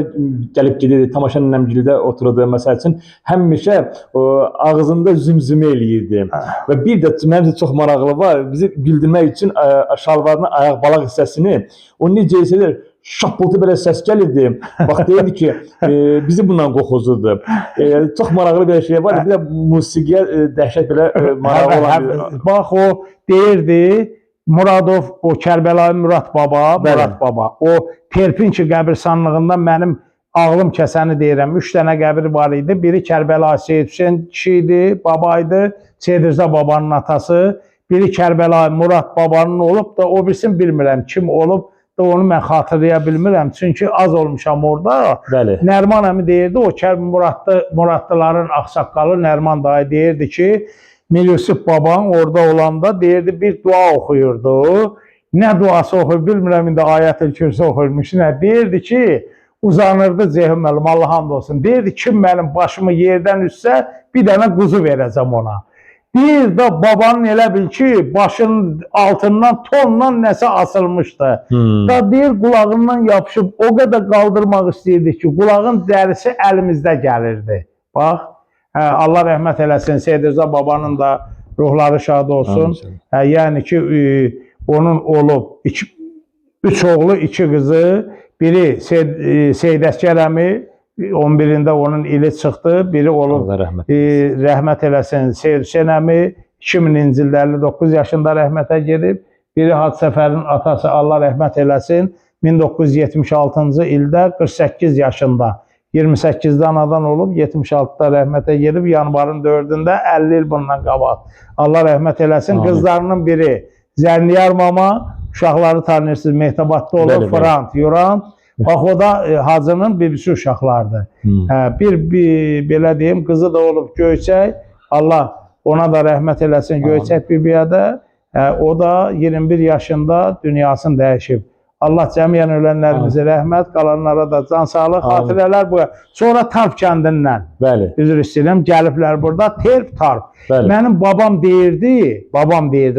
S2: gəlib gedirdi, Tamaşa nənəmgildə otururdu məsəl üçün. Həmişə o, ağzında zümzümə eləyirdi. Və bir də mənim üçün çox maraqlı var. Bizi güldürmək üçün şalvarının ayaq balaq hissəsini o necə isə şapıltı belə səs gəlirdi. Bax deyirdi ki, bizi bundan qoxuzurdu. Çox maraqlı bir şey var. Bir də musiqiyə dəhşət belə maraqlı olan bir
S3: Bax o deyirdi Muradov, o Kərbəlayı Murad baba,
S2: Bəli.
S3: Murad baba. O Terpinki qəbirstanlığında mənim ağlım kəsəni deyirəm. 3 dənə qəbir var idi. Biri Kərbəlayı Seyid Hüseyn kişi idi, baba idi. Seyid Rza babanın atası. Biri Kərbəlayı Murad babanın olub da o birisini bilmirəm kim olub da onu mən xatırlaya bilmirəm. Çünki az olmuşam orada.
S2: Bəli.
S3: Nərman əmi deyirdi, o Kərb Muradlıların ağsaqqalı Nərman dayı deyirdi ki, Mir Yusuf baban orada olanda deyirdi bir dua oxuyurdu. Nə duası oxuyur bilmirəm indi ayət-ül kürsü oxuyurmuş nə. Deyirdi ki, uzanırdı Ceyhun müəllim Allah hamd olsun. Deyirdi kim mənim başımı yerdən üstsə bir dənə quzu verəcəm ona. Deyir də babanın elə bil ki, başının altından tonla nəsə asılmışdı.
S2: Hmm.
S3: Da deyir qulağından yapışıb o qədər qaldırmaq istəyirdi ki, qulağın dərisi əlimizdə gəlirdi. Bax, Allah rəhmət eləsin Seyid Rza babanın da ruhları şad olsun.
S2: Amin.
S3: Hə, yəni ki, onun olub üç oğlu, iki qızı, biri Seyid Əsgər əmi, 11-də onun ili çıxdı. Biri olub
S2: Allah rəhmət.
S3: Rəhmət eləsin Seyid Hüseyn əmi 2000-ci ildə 59 yaşında rəhmətə gedib. Biri Hacı Səfərin atası Allah rəhmət eləsin 1976-cı ildə 48 yaşında 28-də anadan olub, 76-da rəhmətə gedib, yanvarın 4-ündə 50 il bundan qabaq. Allah rəhmət eləsin.
S2: Amin.
S3: Qızlarının biri Zənniyar mama, uşaqları tanıyırsınız, Mehtabadda olub,
S2: Bəli, bəli.
S3: Frant, Yurant. Bax o da Hacının bibisi uşaqlardır. Hə, bir belə deyim, qızı da olub Göyçək. Allah ona da rəhmət eləsin Göyçək bibiyə də. Hə, o da 21 yaşında dünyasını dəyişib. Allah cəmiyyən ölənlərimizə rəhmət, qalanlara da can sağlığı,
S2: Amin.
S3: xatirələr bu. Sonra Tarp kəndindən,
S2: Bəli.
S3: üzr istəyirəm, gəliblər burada Terp Tarp.
S2: Bəli.
S3: Mənim babam deyirdi,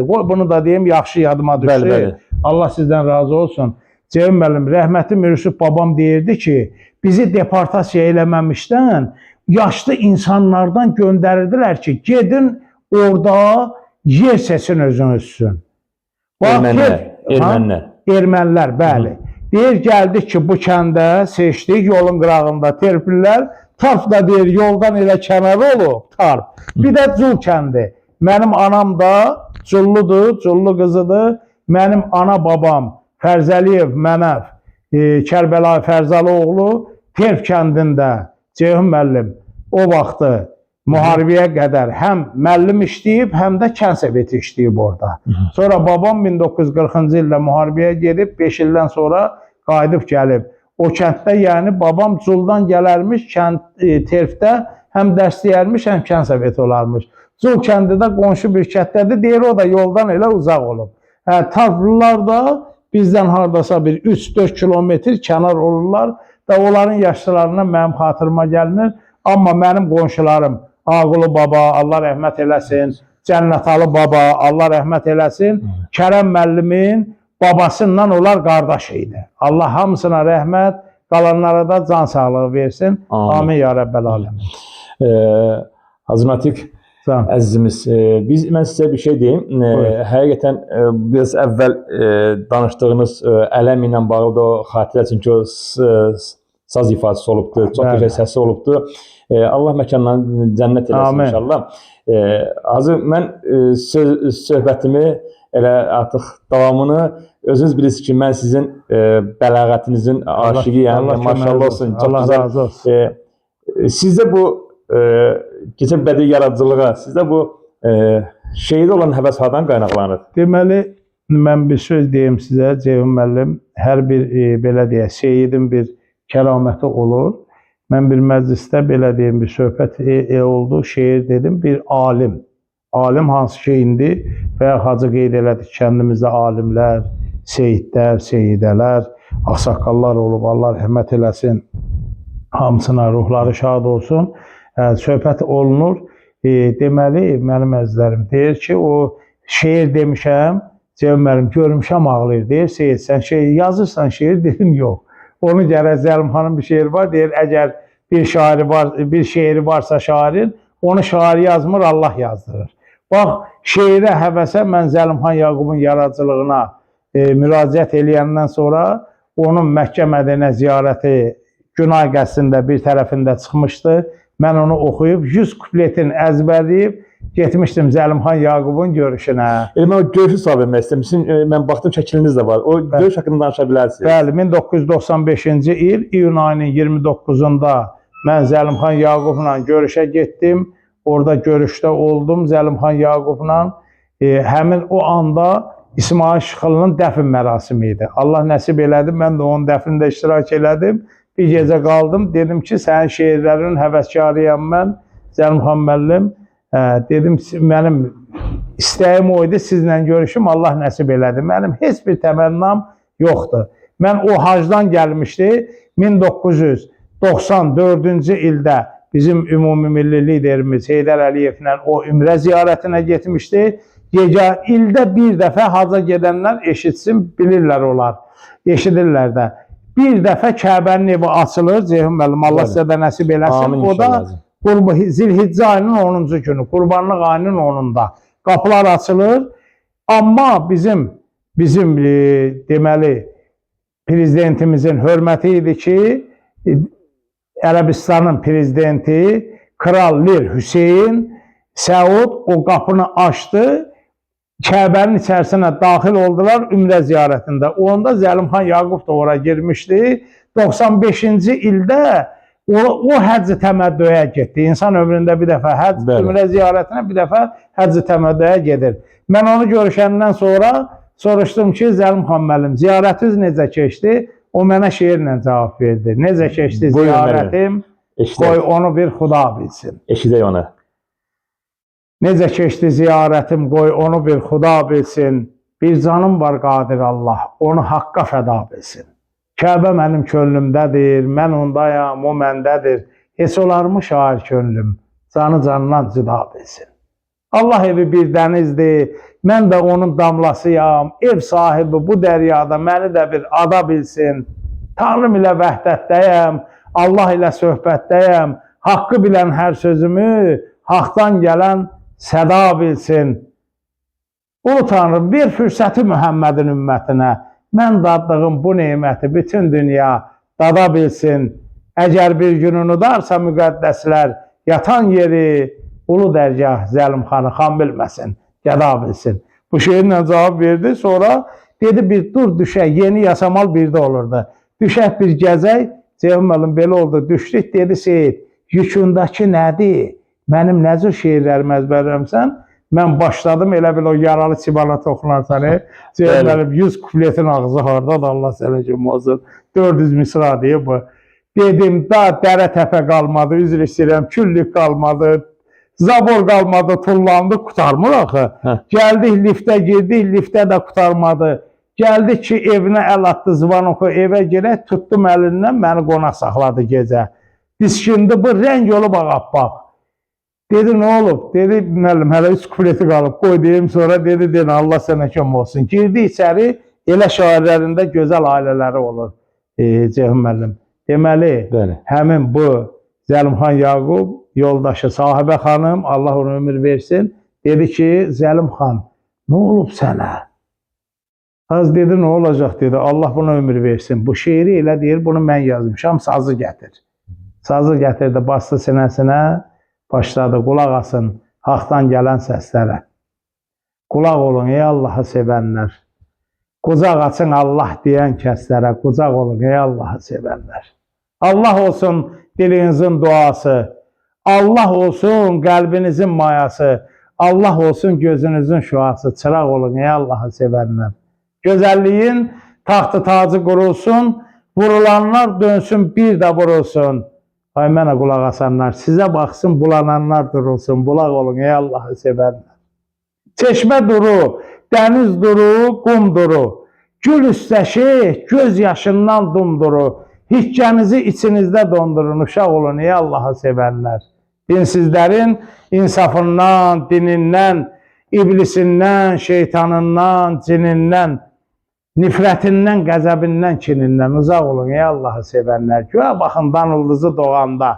S3: qoy bunu da deyim, yaxşı yadıma düşdü.
S2: Bəli, bəli.
S3: Allah sizdən razı olsun. Ceyhun müəllim, rəhmətli Mirüsüf babam deyirdi ki, bizi deportasiya eləməmişdən yaşlı insanlardan göndərirdilər ki, gedin orada yer seçin özünüz üçün. Bax,
S2: Ermənilər.
S3: Ha?
S2: Ermənilər.
S3: Ermənilər, bəli. Deyir, gəldik ki, bu kəndə seçdik, yolun qırağında terplilər. Tarp da deyir, yoldan elə kənarı olub, Tarp. Bir də Cul kəndi. Mənim anam da Culludur, Cullu qızıdır. Mənim ana babam Fərzəliyev Mənəf, Kərbəlayı Fərzalıoğlu Terp kəndində Ceyhun müəllim o vaxtı müharibəyə qədər həm müəllim işləyib, həm də kənd soveti işləyib orada. Sonra babam 1940-cı ildə müharibəyə gedib, 5 ildən sonra qayıdıb gəlib. O kənddə, yəni babam Culdan gələrmiş, kənd Terfdə həm dərs deyərmiş, həm kənd soveti olarmış. Cul kəndi də qonşu bir kənddədir, deyir o da yoldan elə uzaq olub. Hə, Tarplılar da bizdən hardasa bir 3-4 kilometr kənar olurlar və onların yaşlılarından mənim xatırıma gəlmir. Amma mənim qonşularım Ağulu baba, Allah rəhmət eləsin, Cənnətalı baba, Allah rəhmət eləsin, Kərəm müəllimin babasından onlar qardaş idi. Allah hamısına rəhmət, qalanlara da can sağlığı versin.
S2: Amin.
S3: Amin ya Rəbbəl aləmin.
S2: Hacı Natiq,
S3: Can.
S2: əzizimiz, mən sizə bir şey deyim.
S3: Buyur.
S2: Həqiqətən biraz əvvəl danışdığınız ələm ilə bağlı da o xatirə, çünki o saz ifadəsi olubdu, çox
S3: Bəli.
S2: gözəl səsi olubdu. Allah məkanlarını cənnət eləsin
S3: Amin.
S2: inşallah. Hacı, mən söhbətimi elə artıq davamını özünüz bilirsiniz ki, mən sizin bəlağətinizin aşiqiyəm.
S3: Allah
S2: Maşallah
S3: köməyiniz
S2: olsun. Çox
S3: Allah
S2: gözəl.
S3: razı olsun.
S2: Sizdə bu keçən bədii yaradıcılığa, sizdə bu şeirə olan həvəs hardan qaynaqlanır?
S3: Deməli, mən bir söz deyim sizə, Ceyhun müəllim, hər bir belə deyək, seyidin bir kəraməti olur. Mən bir məclisdə belə deyim, bir söhbət oldu, şeir dedim, bir alim. Alim hansı ki indi bayaq Hacı qeyd elədik, kəndimizdə alimlər, seyidlər, seyidələr, ağsaqqallar olub, Allah rəhmət eləsin. Hamısına ruhları şad olsun. Söhbət olunur. Deməli, mənim əzizlərim deyir ki, o şeir demişəm, Ceyhun müəllim, görmüşəm ağlayır. Deyir, Seyid, sən şeir yazırsan şeir, dedim, yox. Onu gərək Zəlimxanın bir şeiri var, deyir, əgər bir şairi var, bir şeiri varsa şairin, onu şair yazmır, Allah yazdırır. Bax, şeirə həvəsə mən Zəlimxan Yaqubun yaradıcılığına müraciət eləyəndən sonra onun Məkkə Mədinə ziyarəti Günay qəsrində bir tərəfində çıxmışdı. Mən onu oxuyub 100 kupletin əzbərləyib getmişdim Zəlimxan Yaqubun görüşünə.
S2: Elə mən o görüşü sual vermək istəyirəm. Sizin, mən baxdım şəkliniz də var. O görüş haqqında danışa bilərsiniz.
S3: Bəli, 1995-ci il iyun ayının 29-da mən Zəlimxan Yaqubla görüşə getdim. Orada görüşdə oldum Zəlimxan Yaqubla. Həmin o anda İsmail Şıxlının dəfn mərasimi idi. Allah nəsib elədi, mən də onun dəfnində iştirak elədim. Bir gecə qaldım, dedim ki, sənin şeirlərinin həvəskarıyam mən, Zəlimxan müəllim. Dedim, mənim istəyim o idi, sizlə görüşüm, Allah nəsib elədi. Mənim heç bir təmənnam yoxdur. Mən o hacdan gəlmişdi 1994-cü ildə bizim ümumilli liderimiz Heydər Əliyevlə o ümrə ziyarətinə getmişdi. Gecə ildə bir dəfə haca gedənlər eşitsin, bilirlər onlar. Eşidirlər də. Bir dəfə Kəbənin evi açılır, Ceyhun müəllim, Allah
S2: Bəli.
S3: sizə də nəsib eləsin.
S2: Amin
S3: o da
S2: inşallah.
S3: Zilhiccə ayının 10-cu günü, Qurbanlıq ayının 10-unda qapılar açılır. Amma bizim deməli prezidentimizin hörməti idi ki, Ərəbistanın prezidenti Kral Lir Hüseyn Səud o qapını açdı. Kəbənin içərisinə daxil oldular ümrə ziyarətində. Onda Zəlimxan Yaqub da ora girmişdi. 95-ci ildə o həcc təməddüyə getdi. İnsan ömründə bir dəfə həcc, ümrə ziyarətinə bir dəfə həcc təməddüyə gedir. Mən onu görüşəndən sonra soruşdum ki, Zəlimxan müəllim, ziyarətiniz necə keçdi? O mənə şeirlə cavab verdi. Necə keçdi
S2: Buyurun,
S3: ziyarətim?
S2: Eşidək,
S3: Qoy onu bir Xuda bilsin.
S2: eşidək onu.
S3: Necə keçdi ziyarətim, qoy onu bir Xuda bilsin. Bir canım var qadir Allah, onu haqqa fəda bilsin. Kəbə mənim könlümdədir, mən ondayam, o məndədir. Heç olarmı şair könlüm, canı candan cüda bilsin. Allah evi bir dənizdir, mən də onun damlasıyam. Ev sahibi bu dəryada məni də bir ada bilsin. Tanrım ilə vəhdətdəyəm, Allah ilə söhbətdəyəm. Haqqı bilən hər sözümü haqdan gələn səda bilsin. Ulu Tanrım, ver fürsəti Mühəmmədin ümmətinə. Mən daddığım bu neməti bütün dünya dada bilsin. Əgər bir gün unudarsa müqəddəslər yatan yeri ulu dərgah Zəlimxanı xan bilməsin, gəda bilsin. Bu şeirlə cavab verdi. Sonra dedi bir dur düşək, yeni yasamal birdə olurdu. Düşək bir gəzək, Ceyhun müəllim belə oldu, düşdük, dedi Seyid, yükündəki nədir? Mənim nə cür şeirlərimi əzbərləmsən? Mən başladım, elə bil o yaralı çibana toxunarsan, Ceyhun müəllim 100 kupletin ağzı hardadır, Allah sənə kömək olsun. 400 misra deyə bu. Dedim, da dərə təpə qalmadı, üzr istəyirəm, küllük qalmadı, zabor qalmadı, tullandı, qurtarmır axı. Gəldik liftə girdik, liftə də qurtarmadı. Gəldik ki, evinə əl atdı, zvanoku evə girək, tutdum əlindən, məni qonaq saxladı gecə. Diskindi bu, rəng olub ağappaq. Dedi, nə olub? Dedi, müəllim, hələ 3 kupleti qalıb, qoy deyim, sonra dedi, denə, Allah sənə kömək olsun. Girdi içəri, elə şairlərində gözəl ailələri olur, Ceyhun müəllim. Deməli, həmin bu Zəlimxan Yaqub yoldaşı Sahibə xanım, Allah ona ömür versin, dedi ki, Zəlimxan, nə olub sənə? Az dedi, nə olacaq dedi, Allah buna ömür versin. Bu şeiri elə deyir, bunu mən yazmışam, sazı gətir. Sazı gətirdi, bastı sinəsinə, başladı, qulaq asın haqdan gələn səslərə. Qulaq olun ey Allahı sevənlər. Qucaq açın Allah deyən kəslərə, qucaq olun ey Allahı sevənlər. Allah olsun dilinizin duası, Allah olsun qəlbinizin mayası, Allah olsun gözünüzün şüası, çıraq olun ey Allahı sevənlər. Gözəlliyin taxtı tacı qurulsun, vurulanlar dönsün bir də vurulsun. Ay mənə qulaq asanlar, sizə baxsın bulananlar durulsun, bulaq olun ey Allahı sevənlər. Çeşmə duru, dəniz duru, qum duru. Gül üstəşi, göz yaşından dumduru. Hikkənizi içinizdə dondurun, uşaq olun ey Allahı sevənlər. Dinsizlərin insafından, dinindən, iblisindən, şeytanından, cinindən, nifrətindən, qəzəbindən, kinindən uzaq olun ey Allahı sevənlər. Göyə baxın dan ulduzı doğanda,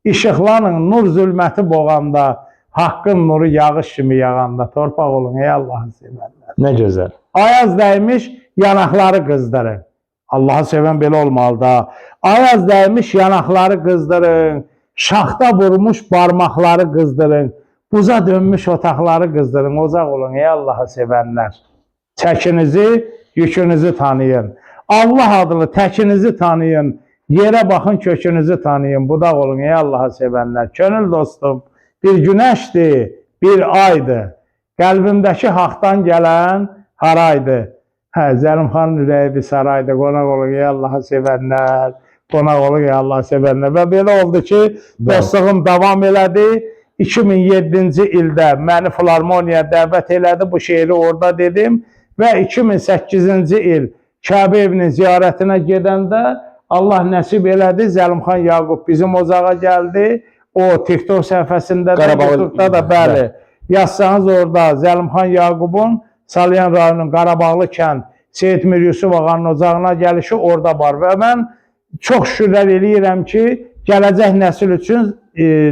S3: işıqlanın nur zülməti boğanda, haqqın nuru yağış kimi yağanda, torpaq olun ey Allahı sevənlər.
S2: Nə gözəl.
S3: Ayaz dəymiş, yanaqları qızdırın. Allahı sevən belə olmalı da. Ayaz dəymiş, yanaqları qızdırın. Şaxta vurmuş barmaqları qızdırın. Buza dönmüş otaqları qızdırın. Ocaq olun ey Allahı sevənlər. Çəkinizi, yükünüzü tanıyın. Allah adlı təkinizi tanıyın. Yerə baxın, kökünüzü tanıyın. Budaq olun ey Allahı sevənlər. Könül dostum, bir günəşdir, bir aydır. Qəlbimdəki haqdan gələn haraydı. Hə, Zəlimxanın ürəyi bir saraydı. Qonaq olun ey Allahı sevənlər. Qonaq olun ey Allahı sevənlər. Və belə oldu ki, dostluğum davam elədi. 2007-ci ildə məni filarmoniya dəvət elədi. Bu şeiri orada dedim. Və 2008-ci il Kəbə evinin ziyarətinə gedəndə Allah nəsib elədi. Zəlimxan Yaqub bizim ocağa gəldi. O TikTok səhifəsində də, YouTube'da da bəli. Yazsanız orada Zəlimxan Yaqubun Salyan rayonunun Qarabağlı kənd Seyid Mir Yusuf ağanın ocağına gəlişi orada var və mən çox şükürlər eləyirəm ki, gələcək nəsil üçün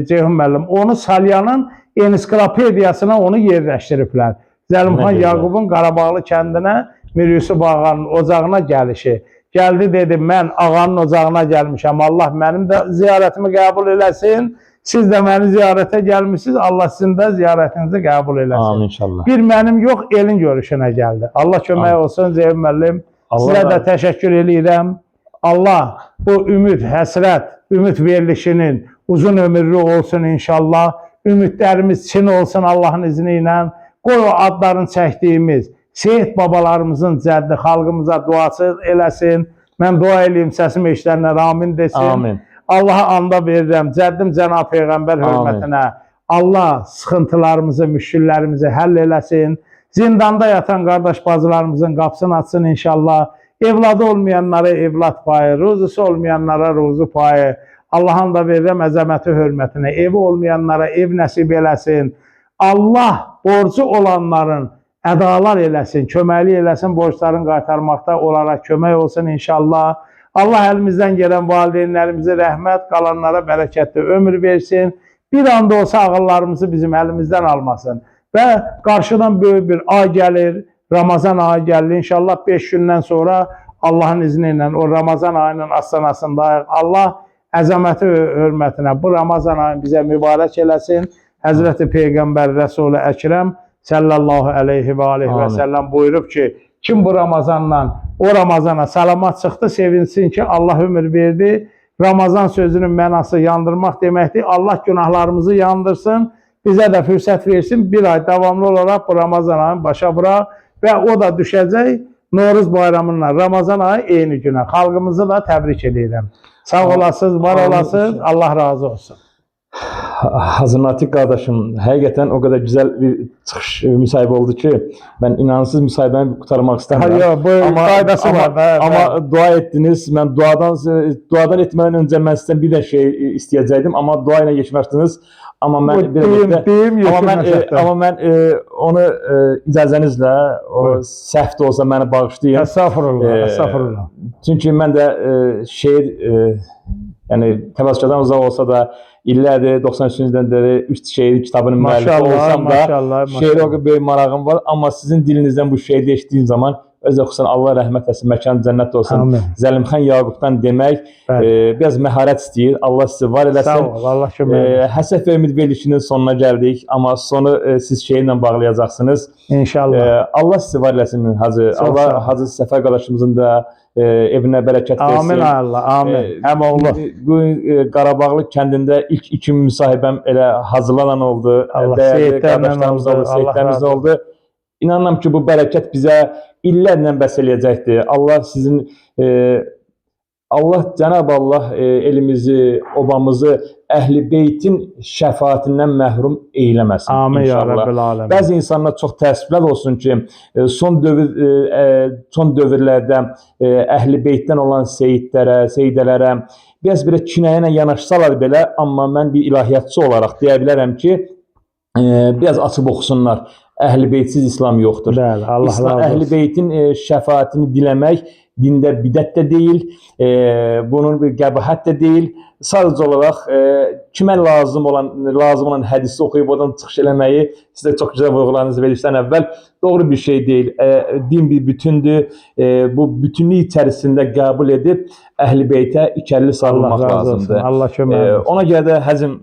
S3: Ceyhun müəllim onu Salyanın ensiklopediyasına onu yerləşdiriblər. Zəlimxan Yaqubun Qarabağlı kəndinə Mir Yusuf ağanın ocağına gəlişi. Gəldi dedi, mən ağanın ocağına gəlmişəm. Allah mənim də ziyarətimi qəbul eləsin. Siz də məni ziyarətə gəlmisiniz. Allah sizin də ziyarətinizi qəbul eləsin.
S2: Amin inşallah.
S3: Bir mənim yox, elin görüşünə gəldi. Allah kömək
S2: Amin.
S3: olsun Zeyb müəllim.
S2: Allah
S3: Sizə də
S2: razı-
S3: təşəkkür eləyirəm. Allah bu ümid, həsrət, ümid verilişinin uzun ömürlü olsun inşallah. Ümidlərimiz çin olsun Allahın izni ilə. Qoy o adların çəkdiyimiz Seyid babalarımızın cəddi xalqımıza duası eləsin. Mən dua eləyim, səsim eşidənlər amin desin.
S2: Amin.
S3: Allaha anda verirəm. Cəddim cənab Peyğəmbər
S2: Amin.
S3: hörmətinə. Allah sıxıntılarımızı, müşkillərimizi həll eləsin. Zindanda yatan qardaş bacılarımızın qapısını açsın inşallah. Evladı olmayanlara evlad payı, ruzusu olmayanlara ruzu payı. Allah'ın da verirəm əzəməti hörmətinə. Evi olmayanlara ev nəsib eləsin. Allah borcu olanların ədalar eləsin, köməklik eləsin, borcların qaytarmaqda onlara kömək olsun inşallah. Allah əlimizdən gələn valideynlərimizi rəhmət, qalanlara bərəkətli ömür versin. Bir anda olsa ağıllarımızı bizim əlimizdən almasın. Və qarşıdan böyük bir ay gəlir, Ramazan ayı gəlir. İnşallah 5 gündən sonra Allahın izni ilə o Ramazan ayının astanasındayıq. Allah əzəməti hörmətinə bu Ramazan ayını bizə mübarək eləsin. Həzrəti Peyğəmbər Rəsulu Əkrəm sallallahu əleyhi və alihi və
S2: Amin.
S3: səlləm buyurub ki, kim bu Ramazandan o Ramazana salamat çıxdı, sevinsin ki, Allah ömür verdi. Ramazan sözünün mənası yandırmaq deməkdir. Allah günahlarımızı yandırsın, bizə də fürsət versin. Bir ay davamlı olaraq bu Ramazan ayını başa vuraq və o da düşəcək Novruz bayramından Ramazan ayı eyni günə. Xalqımızı da təbrik edirəm. Sağ olasınız, var
S2: Amin.
S3: olasınız. Allah razı olsun.
S2: Hacı Natiq qardaşım, həqiqətən o qədər gözəl bir çıxış müsahibə oldu ki, mən inansız müsahibəni qurtarmaq istəmirəm.
S3: Yox, bu qaydası
S2: amma,
S3: var da.
S2: Amma dua etdiniz. Mən duadan etmədən öncə mən sizdən bir də şey istəyəcəkdim, amma dua ilə keçməzdiniz. Amma mən
S3: Bu
S2: bir
S3: deyim,
S2: də
S3: deyim,
S2: amma mən
S3: yetirməsək də.
S2: amma mən onu icazənizlə o
S3: Buyur.
S2: səhv də olsa məni bağışlayın.
S3: Estağfurullah, estağfurullah.
S2: Çünki mən də şeir yəni təvazökardan uzaq olsa da illərdir 93-cü ildən bəri 3 şeir kitabının müəllifi
S3: Maşallah,
S2: olsam da
S3: maşallah,
S2: şeirə o
S3: maşallah.
S2: qədər böyük marağım var, amma sizin dilinizdən bu şeiri eşitdiyim zaman özü də xüsusən Allah rəhmət etsin, məkan cənnət olsun.
S3: Amin.
S2: Zəlimxan Yaqubdan demək
S3: Bəli.
S2: biraz məharət istəyir. Allah sizi var
S3: Sağ
S2: eləsin.
S3: ol, Allah kömək olsun.
S2: Həsəd və ümid verilişinin sonuna gəldik, amma sonu siz şeirlə bağlayacaqsınız.
S3: İnşallah.
S2: Allah sizi var eləsin Hacı.
S3: Çox sağ
S2: Allah
S3: ol.
S2: Hacı Səfər qardaşımızın da evinə bərəkət versin.
S3: Amin Allah, amin. Həm oğlu.
S2: Bu Qarabağlı kəndində ilk iki müsahibəm elə Hacılarla oldu.
S3: Allah
S2: Dəyərli
S3: seyidlərlə
S2: qardaşlarımız
S3: oldu.
S2: oldu,
S3: Allah
S2: seyidlərimiz
S3: razı olsun.
S2: oldu. İnanıram ki, bu bərəkət bizə illərlə bəs eləyəcəkdir. Allah sizin Allah Cənab Allah elimizi, obamızı Əhl-i Beytin şəfaətindən məhrum eyləməsin
S3: Amin ya
S2: inşallah.
S3: Rabbil aləmin.
S2: Bəzi insanlar çox təəssüflər olsun ki, son dövr son dövrlərdə Əhl-i Beytdən olan seyidlərə, seyidələrə biraz belə kinayə ilə yanaşsalar belə, amma mən bir ilahiyyatçı olaraq deyə bilərəm ki, biraz açıb oxusunlar. Əhl-i Beytsiz İslam yoxdur.
S3: Bəli, Allah
S2: İslam,
S3: razı
S2: Əhl-i
S3: olsun.
S2: Beytin şəfaətini diləmək dində bidət də deyil, bunun bir qəbahət də deyil. Sadəcə olaraq kimə lazım olan hədisi oxuyub oradan çıxış eləməyi siz də çox gözəl vurğuladınız verilişdən əvvəl doğru bir şey deyil. Din bir bütündür. Bu bütünlük içərisində qəbul edib Əhl-i Beytə ikəlli
S3: Allah
S2: sarılmaq
S3: razı olsun.
S2: lazımdır.
S3: Allah kömək olsun.
S2: Ona görə də Həzim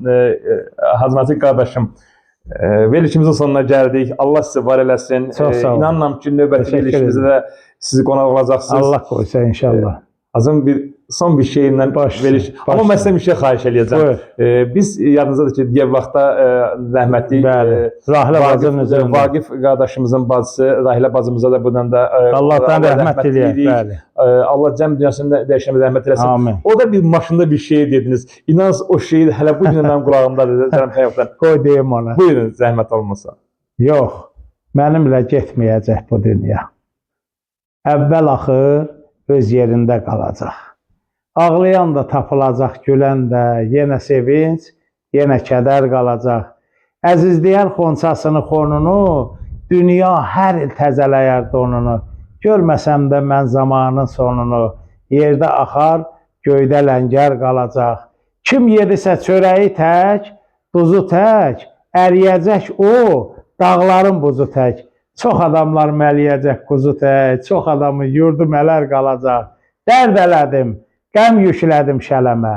S2: Hacı Natiq qardaşım verilişimizin sonuna gəldik. Allah sizi var eləsin.
S3: Çox sağ olun.
S2: İnanıram ki, növbəti
S3: Təşəkkür
S2: verilişimizdə də sizi qonaq olacaqsınız.
S3: Allah qoysa inşallah.
S2: Azım bir son bir şeylə
S3: Baş üstə,
S2: veriliş.
S3: baş
S2: Amma mən
S3: üstə.
S2: sizdən bir şey xahiş eləyəcəm.
S3: Buyur.
S2: Biz yadınızdadır ki, Yevlaxda rəhmətli
S3: Bəli. Rahlə
S2: Vaqif,
S3: bacının üzərində.
S2: Vaqif qardaşımızın bacısı Rahilə bacımıza da buradan da
S3: Allahdan
S2: Allah
S3: rəhmət diləyək.
S2: diləyirik.
S3: Bəli.
S2: Allah cəm dünyasında dəyişənə rəhmət eləsin.
S3: Amin.
S2: O da bir maşında bir şey dediniz. İnanın o şeir hələ bu gün mənim qulağımdadır. Zəhmət yoxdur.
S3: Qoy deyim ona.
S2: Buyurun zəhmət olmasa.
S3: Yox, mənimlə getməyəcək bu dünya. Əvvəl axır öz yerində qalacaq. Ağlayan da tapılacaq, gülən də, yenə sevinc, yenə kədər qalacaq. Əzizləyər xonçasını, xonunu, dünya hər il təzələyər donunu. Görməsəm də mən zamanın sonunu, yerdə axar, göydə ləngər qalacaq. Kim yedisə çörəyi tək, duzu tək, əriyəcək o, dağların buzu tək. Çox adamlar məliyəcək quzu tək, çox adamın yurdu mələr qalacaq. Dərd elədim, qəm yüklədim şələmə.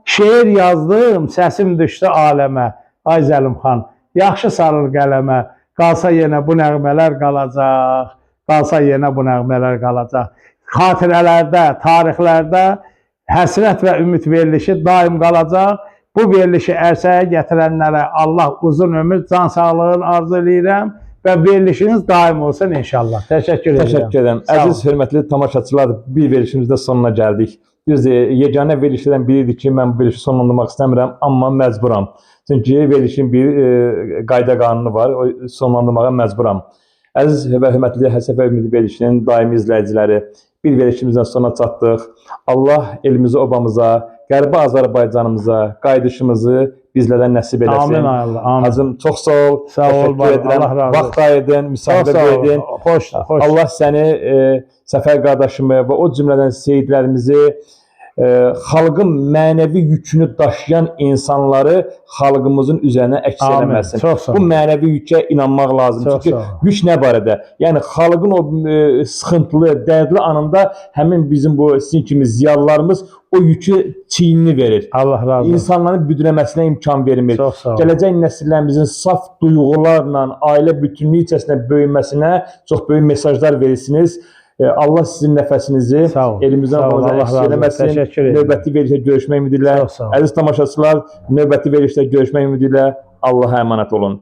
S3: Şeir yazdım, səsim düşdü aləmə. Ay Zəlimxan, yaxşı sarıl qələmə. Qalsa yenə bu nəğmələr qalacaq. Qalsa yenə bu nəğmələr qalacaq. Xatirələrdə, tarixlərdə həsrət və ümid verilişi daim qalacaq. Bu verilişi ərsəyə gətirənlərə Allah uzun ömür, can sağlığını arzu eləyirəm və verilişiniz daim olsun inşallah. Təşəkkür edirəm.
S2: Təşəkkür edirəm.
S3: Sağ olun.
S2: Əziz hörmətli tamaşaçılar, bir verilişimizdə sonuna gəldik. Düzdür, yeganə verilişlərdən biridir ki, mən bu verilişi sonlandırmaq istəmirəm, amma məcburam. Çünki verilişin bir qayda qanunu var, o sonlandırmağa məcburam. Əziz və hörmətli Həsəf və Ümidi verilişinin daimi izləyiciləri, bir verilişimizdən sona çatdıq. Allah elimizi, obamıza, Qərbi Azərbaycanımıza qayıdışımızı bizlərə nəsib eləsin.
S3: Amin ay Allah. Amin.
S2: Hacım, çox sağ ol.
S3: Sağ ol,
S2: Təşəkkür
S3: var ol.
S2: edirəm.
S3: Allah razı olsun.
S2: Vaxt ayırdın,
S3: Çox
S2: müsahibə
S3: sağ ol.
S2: verdin.
S3: Xoş, xoş.
S2: Allah səni Səfər qardaşımı və o cümlədən seyidlərimizi xalqın mənəvi yükünü daşıyan insanları xalqımızın üzərinə əks
S3: Amin.
S2: eləməsin.
S3: Çox sağ ol.
S2: Bu mənəvi yükə inanmaq lazımdır.
S3: Çox
S2: Çünki
S3: sağ ol.
S2: yük nə barədə? Yəni xalqın o sıxıntılı, dərdli anında həmin bizim bu sizin kimi ziyalılarımız o yükü çiynini verir.
S3: Allah razı olsun.
S2: İnsanların büdrəməsinə imkan vermir.
S3: Çox sağ ol.
S2: Gələcək nəsillərimizin saf duyğularla ailə bütünlüyü içərisində böyüməsinə çox böyük mesajlar verirsiniz. Allah sizin nəfəsinizi
S3: Sağ ol.
S2: elimizdən
S3: Sağ ol.
S2: qolunuzdan
S3: Allah
S2: əksik
S3: razı olsun.
S2: eləməsin.
S3: Təşəkkür edirəm.
S2: Növbəti verilişdə görüşmək ümidi ilə.
S3: Çox sağ ol.
S2: Əziz tamaşaçılar, növbəti verilişdə görüşmək ümidi ilə Allaha əmanət olun.